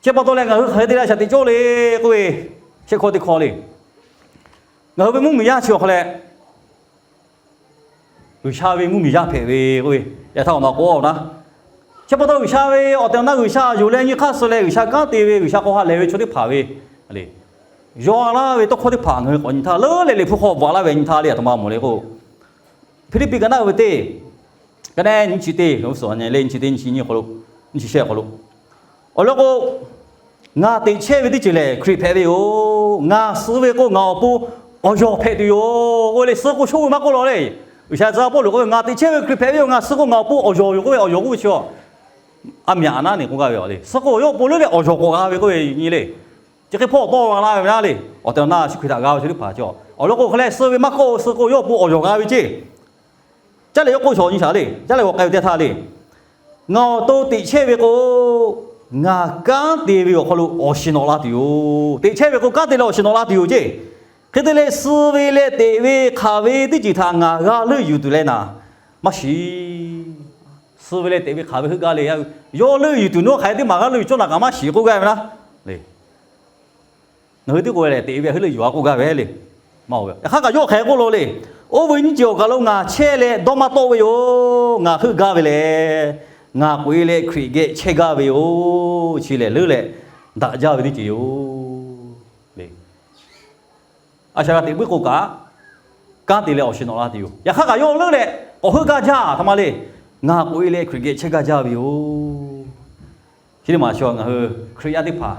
Chi pa taw leh ngaˬ hui hk'aˬ hk'e te leh a shaꞈ teꞈ cawˇ le k'oˆ ve, shehˆ hkawˇ teˇ hkawˇ le, ngaˬ hui ve mvuhˇmiˬ yaˇ chi awˬ hk'aw leh G'uiˬsha ve mvuhˇmiˬ yaˇ hpehꞈ ve k'oˆ ve, yaꞈ htaˇ awˬ na k'oˆ a naˉ, chi pa taw G'uiˬsha ve awˬ tehˬ awˬ na G'uiˬsha yonˍ leh nyi hk'aˇ suh leh G'uiˬsha kanˉ te ve G'uiˬsha hk'aw ha lehˬ ve chaw teˇ hpaˍ ve le, yaw a laˇ ve tawˇ hkawˇ teˇ hpaˍ ngaˬ hui k'awꞈ nyi htaˇ, leuˉ leh Liꞈ hpu hk'aw bvuhꞈ laˇ ve nyi htaˇ le, a htoꞈ ma mawˬ le k'o, Hpiˇliˇpiˆ ka naˉ ve teˇ, ka naˉ nyi chi teˇ, le nyi chi teˇ nyi chi nyi hk'aw lo, nyi chi shehˆ hk'aw lo, awˬ lawn k'o, ngaˬ teꞈ chehˇ ve teˇ ceuˬ lehˬ Hkriꞈ hpehꞈ ve yoˬ. Ngaˬ suh ve k'o ngaˬ awˬ pon awˬ yawˬ hpehꞈ tuˬ yoˬ k'oˆ ve le. Suh k'o shoˉ ve maˇ k'oˆ law le. G'uiˬsha tcuh a Pawˇluꞈ k'oˆ ve, ngaˬ teꞈ chehˇ ve Hkriꞈ hpehꞈ ve yoˬ. Ngaˬ suh k'o ngaˬ awˬ pon awˬ yawˬ yoˬ k'oˆ ve, awˬ yawˬ k'oˆ ve chi a myaꞈ a naˉ ne k'oˆ gaˇ ve le. Suh k'o yawˇ awˬ pon leuˉ leh awˬ yawˬ k'awꞈ g'a ve k'oˆ ve nyi le. Chi hk'e hpawˇ tawˇ g'a laˇ ve naˉ le. Awˬ tehˬ awˬ na Yeˍsuˆ Hkriꞈ htaꞈ g'a ve chaw teˇ hpaˍ chi awˬ lawn k'o hk'a leh suh ve maˇ k'oˆ, suh k'o yawˇ awˬ pon awˬ yawˬ g'a ve ceˇ. Caˇ lehˬ yawˇ k'oˆ shawˍ nyi shaˍ le, caˇ lehˬ g'awˬ k'ai ve teˇ htaˇ le, ngaˬ awˬ to teꞈ chehˇ ve k'o, ngaˬ kanˉ te ve awˬ hk'aw lo awˬ shiˍ nawꞈ la tuˬ yoˬ. Teꞈ chehˇ ve k'o kanˉ te leh awˬ shiˍ nawꞈ la tuˬ yoˬ ceˇ. Hk'e te leh suh ve leh teꞈ ve hk'aˬ ve teˇ ceuˬ htaꞈ ngaˬ g'a leuˆ yuˬ tuˬ leh naˍ maˇ shiˍ. Suh ve leh teꞈ ve hk'aˬ ve heuˆ gaˇ le, yawˇ leuˆ yuˬ tuˬ nawˉ hk'aˬ hk'e teˇ maˬ g'a leuˆ yuˬ cawˇ naˍ kaꞈ maˇ shiˍ k'oˆ gaˇ ve naˉ le. Ngaˬ hui teˇ k'o lehˬ teꞈ ve heuˆ leuˆ yuˬ a k'oˆ gaˇ ve le. Maˇ oˬ ve, yaꞈ hk'aˇ kaꞈ yawˇ hk'aˬ hk'e k'oˆ law le. Oˇ ve nyiˇ ceuˬ awˬ kaˬ lo ngaˬ chehˇ leh dawˇ maˇ tawˆ ve yoˬ. Ngaˬ heuˆ gaˇ ve lehˬ Hkriꞈ geh chehˇ gaˇ ve yoˬ. Chi lehˬ leuˉ leh daꞈ jaˇ ve teˇ ceuˬ yoˬ le. A shaꞈ g'a teꞈ puiˉ k'o kaꞈ, kanˉ te leh awˬ shiˍ nawꞈ la tuˬ yoˬ. Yaꞈ hk'aˇ kaꞈ yawˇ leuˉ leh k'awꞈ heuˆ gaˇ jaˇ a htoꞈ ma le. Ngaˬ k'oꞈ e leh Hkriꞈ geh chehˇ gaˇ jaˇ ve yoˬ. Chi teˇ maˬ chi ngaˬ hui Hkriꞈ yaˇ teˇ hpaˍ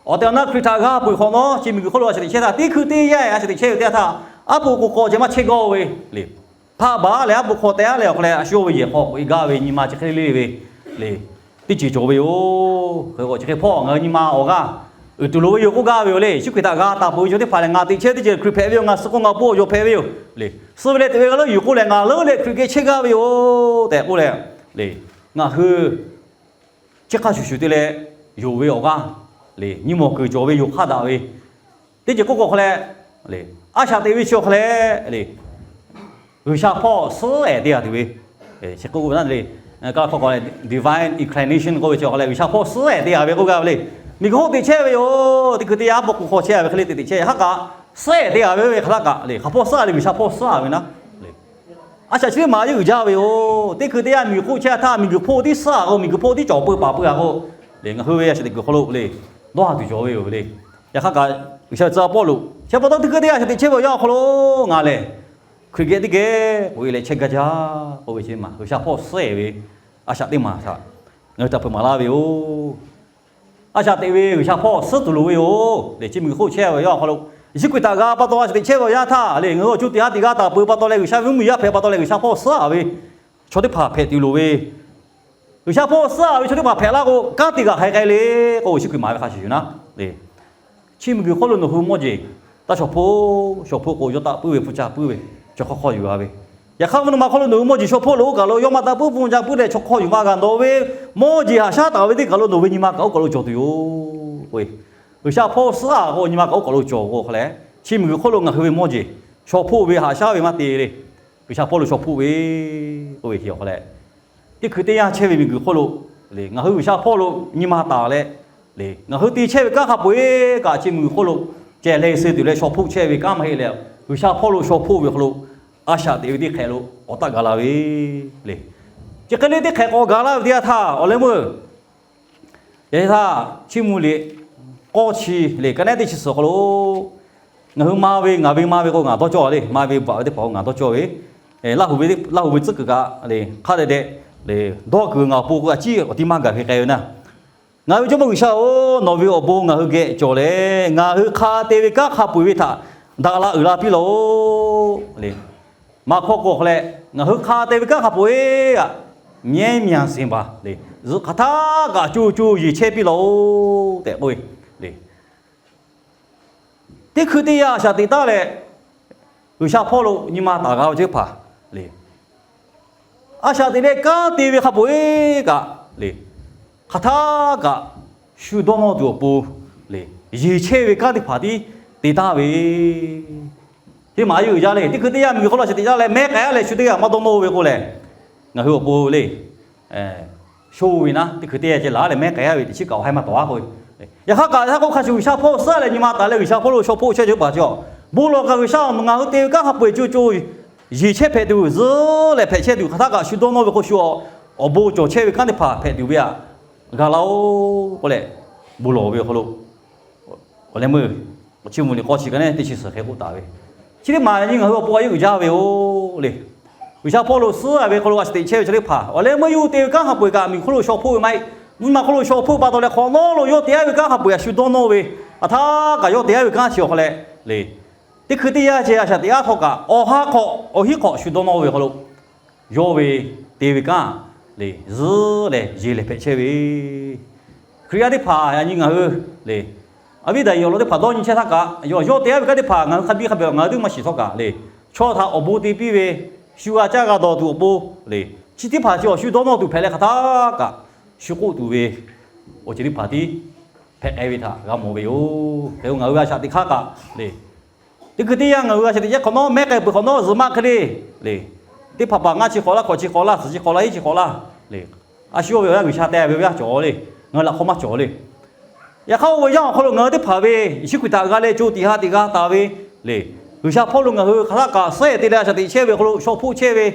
awˬ tehˬ awˬ na Hkriꞈ htaꞈ g'a peuˬ hk'awꞈ nawˉ, chi miˬguiˬ hk'oˆ lo a shaꞈ teꞈ chehˇ htaˇ teˇ hkui teˇ yanˇ a shaꞈ teꞈ chehˇ ve teˇ yanˇ htaˇ, aˉ po k'o hk'aw ceh maˇ chehˇ gaˇ ve le. Hpaˆ baˬ leh aˉ po hk'aw teh aˉ leh awˬ hk'aw leh a shu ve yehˬ hk'aw k'oꞈ e gaˇ ve nyi ma chi hk'e le le ve le, teˇ ceuˬ cawˬ ve yoˬ. Hk'e k'o chi hk'e hpawˇ ngaˬ hui nyi ma awˬ g'aˇ uiˍ tuˬ loˍ ve yoˬ k'oˆ gaˇ ve yoˬ le. Yeˍsuˆ Hkriꞈ htaꞈ g'a taˍ peuˬ ve chaw teˇ hpaˍ lehˬ, ngaˬ teꞈ chehˇ teˇ ceuˬ Hkriꞈ hpehꞈ ve yoˬ, ngaˬ suh k'o ngaˬ awˬ pon awˬ yawˬ hpehꞈ ve yoˬ le. Suh ve leh teꞈ ve g'a leuˉ yuˬ k'o lehˬ, ngaˬ leuˉ leh Hkriꞈ geh chehˇ gaˇ ve yoˬ tehꞈ k'oˆ leh le. Ngaˬ hui chi hk'a shuˍ shuˍ te leh yonˍ ve awˬ g'aˇ le, nyi mawˬ kuiˬ cawˬ ve yoˬ hk'aˇ daꞈ ve teˇ ceuˬ k'oˆ k'o hk'a leh, a shaꞈ teꞈ ve chi awˬ hk'a leh le, G'uiˬsha hpawˇ suhˉ ehˍ te g'a tuˬ ve, chi k'oˆ ve le, Kaˇlaˇ hkawˇ k'o divine inclination k'oˆ ve chi awˬ hk'a leh G'uiˬsha hpawˇ suhˉ ehˍ te g'a ve k'oˆ gaˇ ve le. Miˬguiˬ hk'oˆ teꞈ chehˇ ve yoˬ. Teˇ hkui teˇ yanˇ a pawˆ k'o hk'aw chehˇ ve hk'e le teꞈ teꞈ chehˇ hk'aˇ kaꞈ suhˉ ehˍ te g'a ve hk'aˇ kaꞈ le, hk'aˬ hpawˇ suhˉ a le, G'uiˬsha hpawˇ suhˉ a ve naˉ le. A shaꞈ chi teˇ maˬ yawˇ uiˍ jaˇ ve yoˬ. Teˇ hkui teˇ yanˇ miˬguiˬ hk'oˆ chehˇ htaˇ miˬguiˬ hpawˇ tiˉ suhˉ a k'o, miˬguiˬ hpawˇ tiˉ cawˬ peuˬ paˍ peuˬ a k'o le, ngaˬ hui ve a shaꞈ teꞈ kuiˬ hk'aw lo le, dawˇ ha tuˬ cawˬ ve yoˬ le. Yaꞈ hk'aˇ kaꞈ G'uiˬsha ve tcuh a Pawˇluꞈ chi pa taw teˇ hkui teˇ yanˇ a shaꞈ teꞈ chehˇ ve awˬ yanˇ awˬ hk'aw lo ngaˬ lehˬ Hkriꞈ geh teˇ geh k'oꞈ e leh chehˇ gaˇ jaˇ k'oˆ ve chi maˬ G'uiˬsha hpawˇ suhˉ ehˍ ve a shaꞈ teˇ maˬ htaꞈ ngaˬ hui htaꞈ hpeuꞈ maˍ laˇ ve yoˬ. A shaꞈ teꞈ ve G'uiˬsha hpawˇ suhˉ tuˬ loˍ ve yoˬ le. Chi miˬguiˬ hk'oˆ chehˇ ve awˬ yanˇ awˬ hk'aw lo Yeˍsuˆ Hkriꞈ htaꞈ g'a pa taw a shaꞈ teꞈ chehˇ ve awˬ yanˇ htaˇ le, ngaˬ hui awˬ co tiꞈ ha tiꞈ g'a taˍ peuˬ pa taw leh G'uiˬsha ve mvuhˇmiˬ yaˇ hpehꞈ pa taw leh G'uiˬsha hpawˇ suhˉ a ve chaw teˇ hpaˍ hpehꞈ tuˬ loˍ ve G'uiˬsha hpawˇ suhˉ a ve chaw teˇ hpaˍ hpehꞈ laˇ k'o, kanˉ te g'aꞈ hk'ai k'ai le k'o, Yeˍsuˆ Hkriꞈ maˍ ve hk'a shuˍ shuˍ naˉ le. Chi miˬguiˬ hk'oˆ lo nawˬ hui mawˇ jeˬ taˇ shaw hpoˆ, shaw hpoˆ k'o yawˇ taˆ puiˉ ve hpu ca puiˉ ve chaw hk'aw hk'aw yuˬ g'a ve. Yaꞈ hk'aˇ mvuhˇ naw ma hk'oˆ lo nawˬ hui mawˇ jeˬ shaw hpoˆ lo oˇ kaˬ lo yawˇ maˇ taˆ puiˉ hpu ca puiˉ leh chaw hk'aw yuˬ maˇ g'a nawˬ ve mawˇ jeˬ haꞈ shaˉ taˍ ve teˇ kaˬ lo nawˬ ve nyi ma kaꞈ oˇ kaˬ lo cawˬ tuˬ yoˬ. G'uiˬsha hpawˇ suhˉ a k'o nyi ma kaꞈ oˇ kaˬ lo cawˬ k'o hk'a leh, chi miˬguiˬ hk'oˆ lo ngaˬ hui ve mawˇ jeˬ shaw hpoˆ ve haꞈ shaˉ ve maˇ te le. G'uiˬsha hpawˇ lo shaw hpoˆ ve k'oˆ ve hk'e awˬ hk'a leh, teˇ hkui teˇ yanˇ chehˇ ve miˬguiˬ hk'oˆ lo le, ngaˬ hui G'uiˬsha hpawˇ lo nyi ma taˍ leh le, ngaˬ hui te chehˇ ve kanˉ hk'a peu-eˬ kaꞈ chi miˬguiˬ hk'oˆ lo ceh leh suh tuˬ leh shaw hpoˆ chehˇ ve kanˉ maˇ heˆ leh, G'uiˬsha hpawˇ lo shaw hpoˆ ve hk'aw lo a shaꞈ teꞈ ve teˇ hk'ehꞈ lo awˬ taˆ gaˬ la ve le. Chi hk'e le teˇ hk'ehꞈ k'awꞈ gaˬ laˇ ve teˇ yanˇ htaˇ awˬ leh meuˇ yaꞈ hk'aˇ chiˇ mvuh liꞈ k'awˇ chi le ka nehˉ teˇ chi suhˍ hk'aw lo ngaˬ hui ma ve ngaˬ ve ma ve k'o ngaˬ dawˇ cawˇ le, ma ve bvuhꞈ ve teˇ hpaˍ k'o ngaˬ dawˇ cawˇ ve, Laˇ huˍ ve tcuhˉ kuiˬ kaꞈ le hk'a dehꞈ dehꞈ le dawˇ kuiˬ ngaˬ awˬ pon k'o a ciˉ awˬ tiˉ maˇ gaˬ hk'e k'ai ve naˉ. Ngaˬ hui Jawˇmawˇ G'uiˬsha-oˬ, nawˬ ve awˬ bon ngaˬ hui geh cawˬ leh ngaˬ hui hk'a te ve kanˉ hk'a peu-eˬ ve htaꞈ daꞈ la uiˍ la piˇ lawˬ-oꞈ le. Maˇ hkawˇ k'o hk'a leh ngaˬ hui hk'a te ve kanˉ hk'a peu-eˬ aꞈ mehˉ mehˍ senˍ baˬ le, zuhꞈ hk'aˬ htaˇ kaꞈ co co yeˬ chehˇ piˇ lawˬ-oꞈ tehꞈ k'oˆ ve le. Teˇ hkui teˇ yanˇ a shaꞈ teꞈ taˉ leh G'uiˬsha hpawˇ lo nyi ma taˍ g'a ve teˇ hpaˍ le, a shaꞈ teꞈ leh kanˉ te ve hk'a peu-eˬ kaꞈ le, hk'aˬ htaˇ kaꞈ shu dawˇ nawˇ tuˬ awˬ pon le, yeˬ chehˇ ve kanˉ teˇ hpaˍ tiˉ te taˍ ve teˇ maˬ yuˬ jaˇ le. Teˇ hkui teˇ yanˇ miˬguiˬ hk'oˆ lo a shaꞈ teꞈ jaˇ leh mehˉ k'ai-a leh shu teˇ g'aˇ maˇ dawˇ nawˇ ve k'o lehˬ, ngaˬ hui awˬ pon le sho ve naˉ, teˇ hkui teˇ yanˇ ceh laˬ leh mehˉ k'ai-a ve teꞈ chiˉ kaꞈ awˬ haiˉ maˇ tawˍ-a k'o, yaꞈ hk'aˇ kaꞈ htaˇ k'oˆ hk'a shuˍ G'uiˬsha hpawˇ suhˉ leh nyi ma taˍ leh G'uiˬsha hpawˇ lo shaw hpoˆ chehˇ cawˬ paˍ cawˬ, bon lawˬ kaꞈ G'uiˬsha ngaˬ hui te ve kanˉ hk'a peu-eˬ co co yeˬ chehˇ hpehꞈ tuˬ zuhꞈ leh hpehꞈ chehˇ tuˬ hk'aˬ htaˇ kaꞈ shu dawˇ nawˇ ve k'o shu awˬ bon cawˬ chehˇ ve kanˉ teˇ hpaˍ hpehꞈ tuˬ ve aꞈ g'a laˇ-oˆ k'oˆ leh bon lawˬ ve awˬ hk'aw lo awˬ leh meuˇ chi mvuh liꞈ k'awˇ chi ka nehˉ teˇ chi suhˍ hk'e k'oˆ taˍ ve, chi teˇ maˬ yaꞈ nyi ngaˬ hui awˬ pon a yeˉ uiˍ jaˇ ve yoˬ le. G'uiˬsha hpawˇ lo suhˉ a ve hk'aw lo a shaꞈ teꞈ chehˇ ve chaw teˇ hpaˍ awˬ leh meuˇ yawˇ hui te ve kanˉ hk'a peu-eˬ kaꞈ miˬguiˬ hk'oˆ lo shaw hpoˆ ve maˇ heˆ. Nyi ma hk'oˆ lo shaw hpoˆ pa taw leh hk'awꞈ nawˉ lo yawˇ te-a ve kanˉ hk'a peu-eˬ a shu dawˇ nawˇ ve, hk'aˬ htaˇ kaꞈ yawˇ te-a ve kanˉ chi awˬ hk'aw leh le, teˇ hkui teˇ yanˇ ceh a shaꞈ teꞈ-a htawˇ kaꞈ awˬ ha hk'awꞈ awˬ hiˉ hk'awꞈ shu dawˇ nawˇ ve hk'aw lo yawˇ ve te ve kanˉ le zuhꞈ leh yeˬ leh hpehꞈ chehˇ ve Hkriꞈ yaˇ teˇ hpaˍ yaꞈ nyi ngaˬ hui le, a viˉ daꞈ yehˬ awˬ lawn teˇ hpaˍ dawˇ nyi chehˇ htaˇ kaꞈ, yawˇ yawˇ te-a ve kanˉ teˇ hpaˍ ngaˬ hui hk'a biˇ hk'a biˇ ngaˬ hui teˇ maˇ shiˍ htawˇ kaꞈ le, chaw htaꞈ awˬ bon te piˇ ve, shu g'a caˇ g'a dawˬ tuˬ awˬ pon le, chi teˇ hpaˍ chi awˬ shu dawˇ nawˇ tuˬ hpehꞈ leh hk'aˬ htaˇ kaꞈ shu k'oˆ tuˬ ve awˬ ceuˬ teˇ hpaˍ tiˉ hpehꞈ k'ai ve htaꞈ g'a mawˬ ve yoˬ. Hk'e k'o ngaˬ hui a shaꞈ teꞈ hk'aˇ kaꞈ le, teˇ hkui teˇ yanˇ ngaˬ hui a shaꞈ teꞈ chehˇ hk'awꞈ nawˉ mehˉ k'ai peuˬ hk'awꞈ nawˉ zuhꞈ maˇ hk'e le le, teˇ hpaˍ hpaˍ ngaˇ chi hk'awꞈ laˇ, hkawꞈ chi hk'awꞈ laˇ, suhˍ chi hk'awꞈ laˇ, hiˉ chi hk'awꞈ laˇ le, a shu yawˇ ve awˬ yanˇ G'uiˬsha teh ve awˬ yanˇ cawˬ le, ngaˬ hui laꞈ hk'aw maˇ cawˬ le. Yaꞈ hk'aˇ oˇ ve yanˇ awˬ hk'aw lo ngaˬ hui teˇ hpaˍ ve Yeˍsuˆ Hkriꞈ htaꞈ g'a leh co tiꞈ ha tiꞈ g'a taˍ ve le, G'uiˬsha hpawˇ lo ngaˬ hui hk'aˬ htaˇ kaꞈ suhˉ-e te leh a shaꞈ teꞈ chehˇ ve awˬ hk'aw lo shaw hpoˆ chehˇ ve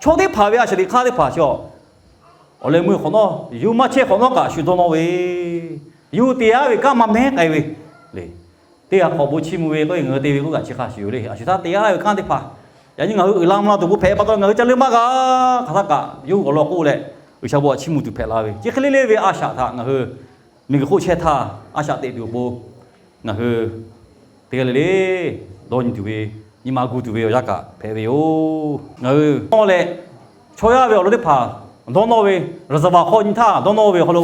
chaw teˇ hpaˍ ve a shaꞈ teꞈ hk'aˇ teˇ hpaˍ chi awˬ leh meuˇ hk'awꞈ nawˉ yawˇ maˇ chehˇ hk'awꞈ nawˉ kaꞈ shu dawˇ nawˇ ve, yawˇ hui te-a ve kanˉ maˇ mehˉ k'ai ve le. Teˇ g'aˇ hk'awꞈ bon chiˇ mvuh ve k'oˆ ve ngaˬ hui te ve k'oˆ kaꞈ chi hk'a shuˍ yoˬ le. A shu htaˇ te-a laˇ ve kanˉ teˇ hpaˍ yaꞈ nyi ngaˬ hui uiˍ la mvuh la tuˬ k'o hpehꞈ pa taw ngaˬ hui ca leuˇ maˇ g'a. Hk'aˬ htaˇ kaꞈ yawˇ hui awˬ lawn k'oˆ leh G'uiˬsha bon htaꞈ chiˇ mvuh tuˬ hpehꞈ la ve, chi hk'e le le ve a shaꞈ htaꞈ ngaˬ hui miˬguiˬ hk'oˆ chehˇ htaˇ a shaꞈ teꞈ tuˬ awˬ pon ngaˬ hui teˇ g'aˇ le le dawˇ nyi tuˬ ve, nyi ma gu tuˬ ve awˬ yanˇ kaꞈ hpehꞈ ve yoˬ. Ngaˬ hui dawˇ nawˇ leh chaw yaˇ ve awˬ lawn teˇ hpaˍ dawˇ nawˇ ve, ရာဇဝင် hk'aw nyi htaˇ dawˇ nawˇ ve awˬ hk'aw lo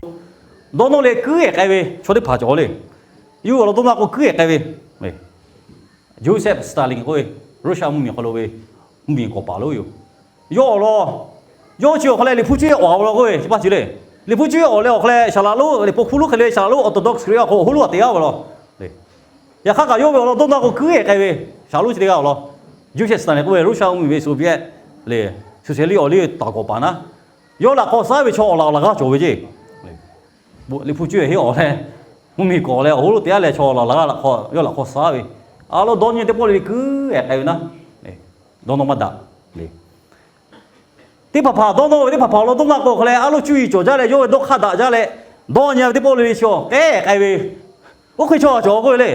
dawˇ nawˇ leh kuiˉ-ehˍ k'ai ve chaw teˇ hpaˍ cawˬ le. Yawˇ awˬ lawn dawˇ naˆ k'o kuiˉ ehˍ k'ai ve, Joseph Stalin k'oˆ ve, Russia mvuhˇmiˬ hk'aw lo ve mvuhˇmiˬ k'awꞈ paˍ lonˉ yoˬ. Yawˇ awˬ lawn, yawˇ chi awˬ hk'aw leh Liꞈ hpu cuˇ awˍ awˬ lawn k'oˆ ve chi paˇ ceuˬ le. Liꞈ hpu cuˇ awˍ leh awˬ hk'aw leh saˍ laꞈ lonˉ, Liꞈ hpu hk'oˆ lonˉ hk'e le saˍ laꞈ lonˉ Orthodox Hkriꞈ yaˇ hk'aw awˬ hoˉ lonˉ a te yaˇ ve law. Yaꞈ hk'aˇ kaꞈ yawˇ ve awˬ lawn dawˇ naˆ k'o kuiˉ ehˍ k'ai ve, saˍ laꞈ lonˉ chi teˇ g'aˇ awˬ lawn, Joseph Stalin k'oˆ ve Russia mvuhˇmiˬ ve Soviet le, socialist awˬ liˇ taˍ k'awꞈ paˍ naˉ, yawˇ laꞈ hk'aw suh ve chaw awˬ laꞈ awˬ laꞈ g'aˇ cawˬ ve ceˇ. Liꞈ hpu cuˇ henˇ awˍ leh mvuhˇmiˬ k'awꞈ leh awˬ hoˉ lonˉ te yaˇ leh chaw laꞈ laꞈ g'aˇ laꞈ hk'aw yawˇ laꞈ hk'aw suh ve, a lawn dawˇ nyi teˇ pawˆ le le kuiˉ ehˍ k'ai ve naˉ, dawˇ nawˇ maˇ daꞈ le. Teˇ hpaˍ hpaˍ dawˇ nawˇ ve teˇ hpaˍ hpaˍ awˬ lawn dawˇ naˆ k'o hk'aw leh a loˉ cuˇ yiˍ cawˬ jaˇ leh yawˇ ve dawˇ hk'aˇ daꞈ jaˇ leh dawˇ nyi ve teˇ pawˆ le le chi awˬ k'ehˉ k'ai ve, oˇ hk'e chaw a cawˬ k'oˆ ve le.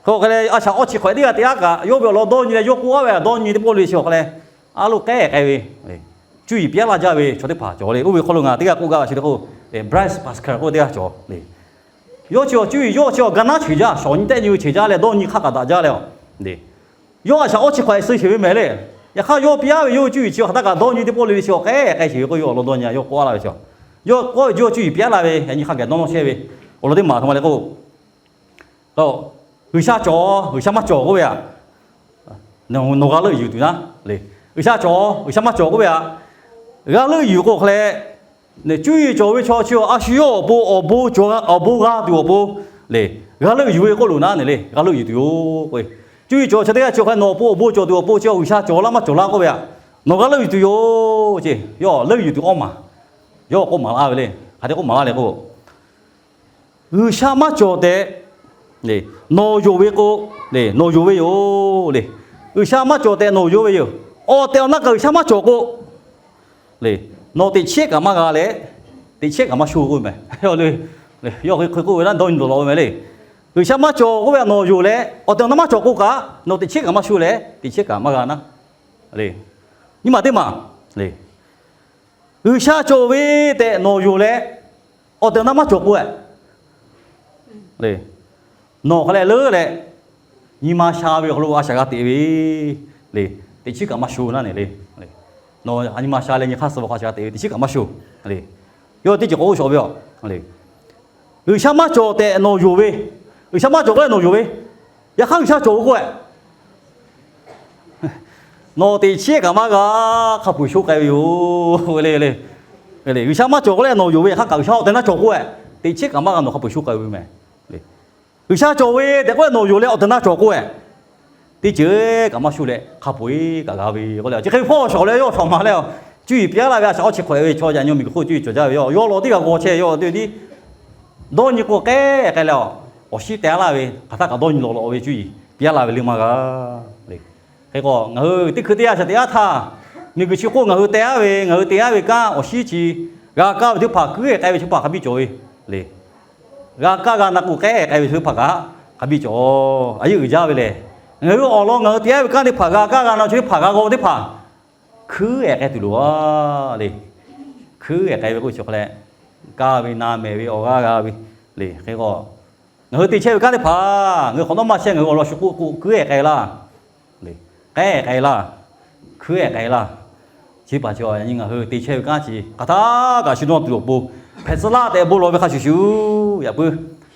Hk'e k'o hk'e leh a shaꞈ awˇ chi hk'awꞈ teˇ g'aˇ te aˉ kaꞈ yawˇ ve awˬ lawn dawˇ nyi leh yawˇ k'oˆ aˉ ve dawˇ nyi teˇ pawˆ le le chi awˬ hk'aw leh a loˉ k'ehˉ k'ai ve, cuˇ yiˍ piˇ laˇ jaˇ ve chaw teˇ hpaˍ cawˬ le. Oˇ ve hk'aw lo ngaˬ teˇ g'aˇ k'oˆ gaˇ ve chi teˇ k'o, Blaise Pascal k'oˆ ve teˇ g'aˇ cawˬ le. Yawˇ chi awˬ cuˇ yiˍ yawˇ chi awˬ ga naˉ cheˬ jaˇ, shawˍ nyi tehˆ nyi ve cheˬ jaˇ leh dawˇ nyi hk'aˇ kaꞈ daꞈ jaˇ leh a le. Yawˇ a shaꞈ awˇ chi hk'awꞈ suh sheˍ ve mehˍ le. Yaꞈ hk'aˇ yawˇ piˇ aˉ ve yawˇ cuˇ yiˍ chi hk'aˬ htaˇ kaꞈ dawˇ nyi teˇ pawˆ le le chi awˬ hk'e k'ai sheˍ ve k'o, yawˇ awˬ lawn dawˇ nyi a yawˇ k'oˆ laˇ ve chi, yawˇ k'oˆ ve yawˇ cuˇ yiˍ piˇ laˇ ve yaꞈ nyi hk'a gaˬ dawˇ nawˇ chehˇ ve awˬ lawn teˇ maˬ htaꞈ ma leh k'o, G'uiˬsha cawˬ, G'uiˬsha maˇ cawˬ k'oˆ ve aꞈ, nawˬ g'a leuˆ yuˬ tuˬ naˉ le. G'uiˬsha cawˬ, G'uiˬsha maˇ cawˬ k'oˆ ve aꞈ, g'a leuˆ yuˬ k'o hk'e leh, cuˇ yiˍ cawˬ ve chaw chi a shu yawˇ awˬ pon awˬ bon cawˬ, awˬ bon g'a tuˬ awˬ pon le, g'a leuˆ yuˬ ve k'oˆ loˬ naˉ ne le, g'a leuˆ yuˬ tuˬ yoˬ k'o, cuˇ yiˍ cawˬ chi teˇ g'aˇ chi hk'e nawˬ awˬ pon awˬ bon cawˬ tuˬ awˬ pon chi G'uiˬsha cawˬ laˇ maˇ cawˬ laˇ k'oˆ ve aꞈ, nawˬ g'a leuˆ yuˬ tuˬ yoˬ ce. Yawˇ leuˆ yuˬ tuˬ awˇ maˬ, yawˇ k'oˆ maˍ laˇ ve le. Hk'aˬ hk'e k'oˆ maˍ laˇ le k'o, G'uiˬsha maˇ cawˬ tehꞈ nawˬ yonˍ ve k'o, nawˬ yonˍ ve yoˬ le. G'uiˬsha maˇ cawˬ tehꞈ nawˬ yonˍ ve yoˬ. Awˬ tehˬ awˬ na kaꞈ G'uiˬsha maˇ cawˬ k'o, nawˬ teꞈ chiˉ kaꞈ maˇ g'a leh, teꞈ chiˉ kaꞈ maˇ sho k'oˆ meh. Yawˇ hk'e k'oˆ ve naˉ dawˇ nyi lawˬ lawˬ ve meh le. G'uiˬsha maˇ cawˬ k'oˆ ve nawˬ yonˍ leh awˬ tehˬ awˬ na maˇ cawˬ k'o kaꞈ nawˬ teꞈ chiˉ kaꞈ maˇ sho leh teꞈ chiˉ kaꞈ maˇ g'a naˉ le. Nyi maˬ teˇ maˬ le, G'uiˬsha cawˬ ve tehꞈ nawˬ yonˍ leh awˬ tehˬ awˬ na maˇ cawˬ k'o le, nawˬ hk'a leh leuˉ leh nyi ma sha ve awˬ hk'aw lo a shaꞈ g'a teꞈ ve le. Teꞈ chiˉ kaꞈ maˇ sho naˉ ne le. Nawˬ nyi ma sha leh nyi hk'aˇ suh ve hk'a shaꞈ g'a teꞈ ve teꞈ chiˉ kaꞈ maˇ sho le. Yawˇ teˇ ceuˬ k'awꞈ oˇ shawˍ ve a le, G'uiˬsha maˇ cawˬ tehꞈ nawˬ yonˍ ve, G'uiˬsha maˇ cawˬ k'oˆ leh nawˬ yonˍ ve, yaꞈ hk'aˇ G'uiˬsha cawˬ ve k'oˆ leh nawˬ teꞈ chiˉ kaꞈ maˇ g'a, hk'a peu-eˬ sho k'ai ve yoˬ le. G'uiˬsha maˇ cawˬ k'oˆ leh nawˬ yonˍ ve, yaꞈ hk'aˇ kaꞈ G'uiˬsha awˬ tehˬ na cawˬ k'oˆ leh teꞈ chiˉ kaꞈ maˇ g'a, nawˬ hk'a peu-eˬ sho k'ai ve meh. G'uiˬsha cawˬ ve tehꞈ k'oˆ leh nawˬ yonˍ leh awˬ tehˬ na cawˬ k'oˆ leh teˇ ceuˬ kaꞈ maˇ sho leh hk'a peu-eˬ kaꞈ g'a ve k'oˆ leh, chi hk'e hpawˇ shawˍ leh yawˇ shawˍ ma leh, cuˇ yiˍ piˇ laˇ ve a shaꞈ awˇ chi hk'awꞈ ve chaw yaꞈ nyi miˬguiˬ hk'oˆ cuˇ yiˍ cawˬ jaˇ ve yoˬ. Yawˇ law teˇ g'aˇ g'aw chehˇ yawˇ teˇ tiˉ dawˇ nyi k'o k'ehˉ k'ai leh, awˬ shinˉ teh laˇ ve hk'aˬ htaˇ kaꞈ dawˇ nyi lawˬ lawˬ ve cuˇ yiˍ piˇ laˇ ve le maˇ g'a le. Hk'e k'o ngaˬ hui teˇ hkui teˇ yanˇ shaˍ teꞈ aˉ htaˇ, miˬguiˬ chi hk'oˆ ngaˬ hui teh aˉ ve, ngaˬ hui teh aˉ ve kanˉ awˬ shinˉ chi g'a kaˇ ve teˇ hpaˍ kuiˉ k'ai ve chi hpaˍ hk'a biˇ cawˬ ve le. G'a kaˇ g'a na k'o k'ehˉ k'ai ve chi teˇ hpaˍ kaꞈ hk'a biˇ cawˬ. A yeˇ uiˍ jaˇ ve lehˬ, ngaˬ hui awˬ lawn ngaˬ hui teh aˉ ve kanˉ teˇ hpaˍ g'a kaˇ g'a na chi teˇ hpaˍ g'a g'aw ve teˇ hpaˍ hkuiˉ ehˍ k'ai tuˬ loˬ a le. Hkuiˉ ehˍ k'ai ve k'oˆ chi hk'aw leh, kaˇ ve na mehˍ ve awˬ g'aˇ g'a ve le. Hk'e k'o ngaˬ hui te chehˇ ve kanˉ teˇ hpaˍ ngaˬ hui hk'awꞈ nawˉ maˇ chehˇ, ngaˬ hui awˬ lawn shu k'oˆ k'oˆ kuiˉ ehˍ k'ai laˇ le. K'ehˉ ehˍ k'ai laˇ, hkuiˉ ehˍ k'ai laˇ. Chi hpaˍ chi ngaˬ hui te chehˇ ve kanˉ chi hk'aˬ htaˇ kaꞈ shu dawˇ tuˬ awˬ pon hpehꞈ tcuh laˇ tehꞈ bon lawˬ ve hk'a shuˍ shuˍ yaꞈ puiˉ,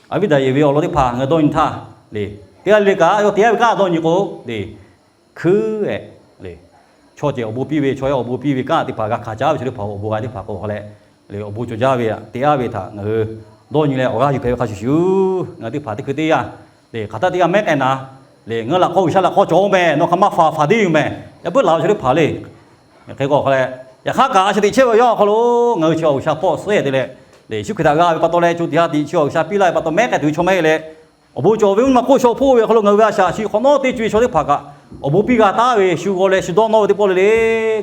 a viˉ daꞈ yeˬ ve awˬ lawn teˇ hpaˍ ngaˬ hui dawˇ nyi htaˇ le, teˇ g'aˇ le le kaꞈ yawˇ te aˉ ve kanˉ dawˇ nyi k'o le, hkuiˉ ehˍ le, chaw cehˬ awˬ bon piˇ ve, chaw yaˇ awˬ bon piˇ ve kanˉ teˇ hpaˍ g'a hkanˍ caˉ ve chi teˇ hpaˍ awˬ bon g'a teˇ hpaˍ k'o hk'a leh le, awˬ bon cawˬ jaˇ ve aꞈ te aˉ ve htaꞈ ngaˬ hui dawˇ nyi leh awˬ g'aˇ yuˬ hpehꞈ ve hk'a shuˍ shuˍ, ngaˬ hui teˇ hpaˍ teˇ hkui teˇ yanˇ le, hk'aˬ htaˇ teˇ g'aˇ mehˉ k'ai na le, ngaˬ hui laꞈ hk'aw G'uiˬsha laꞈ hk'aw cawˬ meh, nawˬ hk'aˬ ma faˍ faˍ deˇ yoˬ meh, yaꞈ puiˉ laˬ ve chi teˇ hpaˍ le. Hk'e k'o hk'a leh, yaꞈ hk'aˇ kaꞈ a shu teꞈ chehˇ ve awˬ yanˇ awˬ hk'aw lo ngaˬ hui chi G'uiˬsha hpawˇ suhˉ ehˍ te leh le, Yeˍsuˆ Hkriꞈ htaꞈ g'a ve pa taw leh co tiꞈ ha tiꞈ chi G'uiˬsha piˇ laˇ ve pa taw mehˉ k'ai tuˬ ve chaw maˇ heˆ leh, awˬ bon cawˬ ve mvuhˇ naw ma hk'oˆ shaw hpoˆ ve awˬ hk'aw lo ngaˬ hui ve a shaꞈ chi hk'awꞈ nawˉ teˇ co e chaw teˇ hpaˍ kaꞈ awˬ bon piˇ g'a taˉ ve, shu g'aw leh shu dawˇ nawˇ ve teˇ pawˆ le le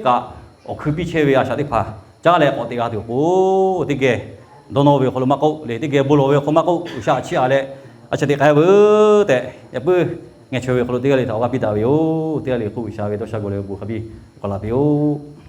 kaꞈ, awˬ hkui piˇ chehˇ ve a shaꞈ teˇ hpaˍ caˉ leh k'awꞈ teꞈ g'a tuˬ awˬ pon, teˇ geh dawˇ nawˇ ve awˬ hk'aw lo maˇ k'oˆ le, teˇ geh bon lawˬ ve awˬ hk'aw maˇ k'oˆ, G'uiˬsha a chiˇ a leh a shaꞈ teꞈ k'ai veuˬ tehꞈ, yaꞈ puiˉ ngaˬ chaweh ve awˬ hk'aw lo teˇ g'aˇ le htaꞈ awˬ g'aˇ piˇ daꞈ ve yoˬ. Teˇ g'aˇ le k'oˆ G'uiˬsha ve dawˇ sha g'aw leh awˬ bon hk'a biˇ k'awꞈ laˬ piˇ-oˆ.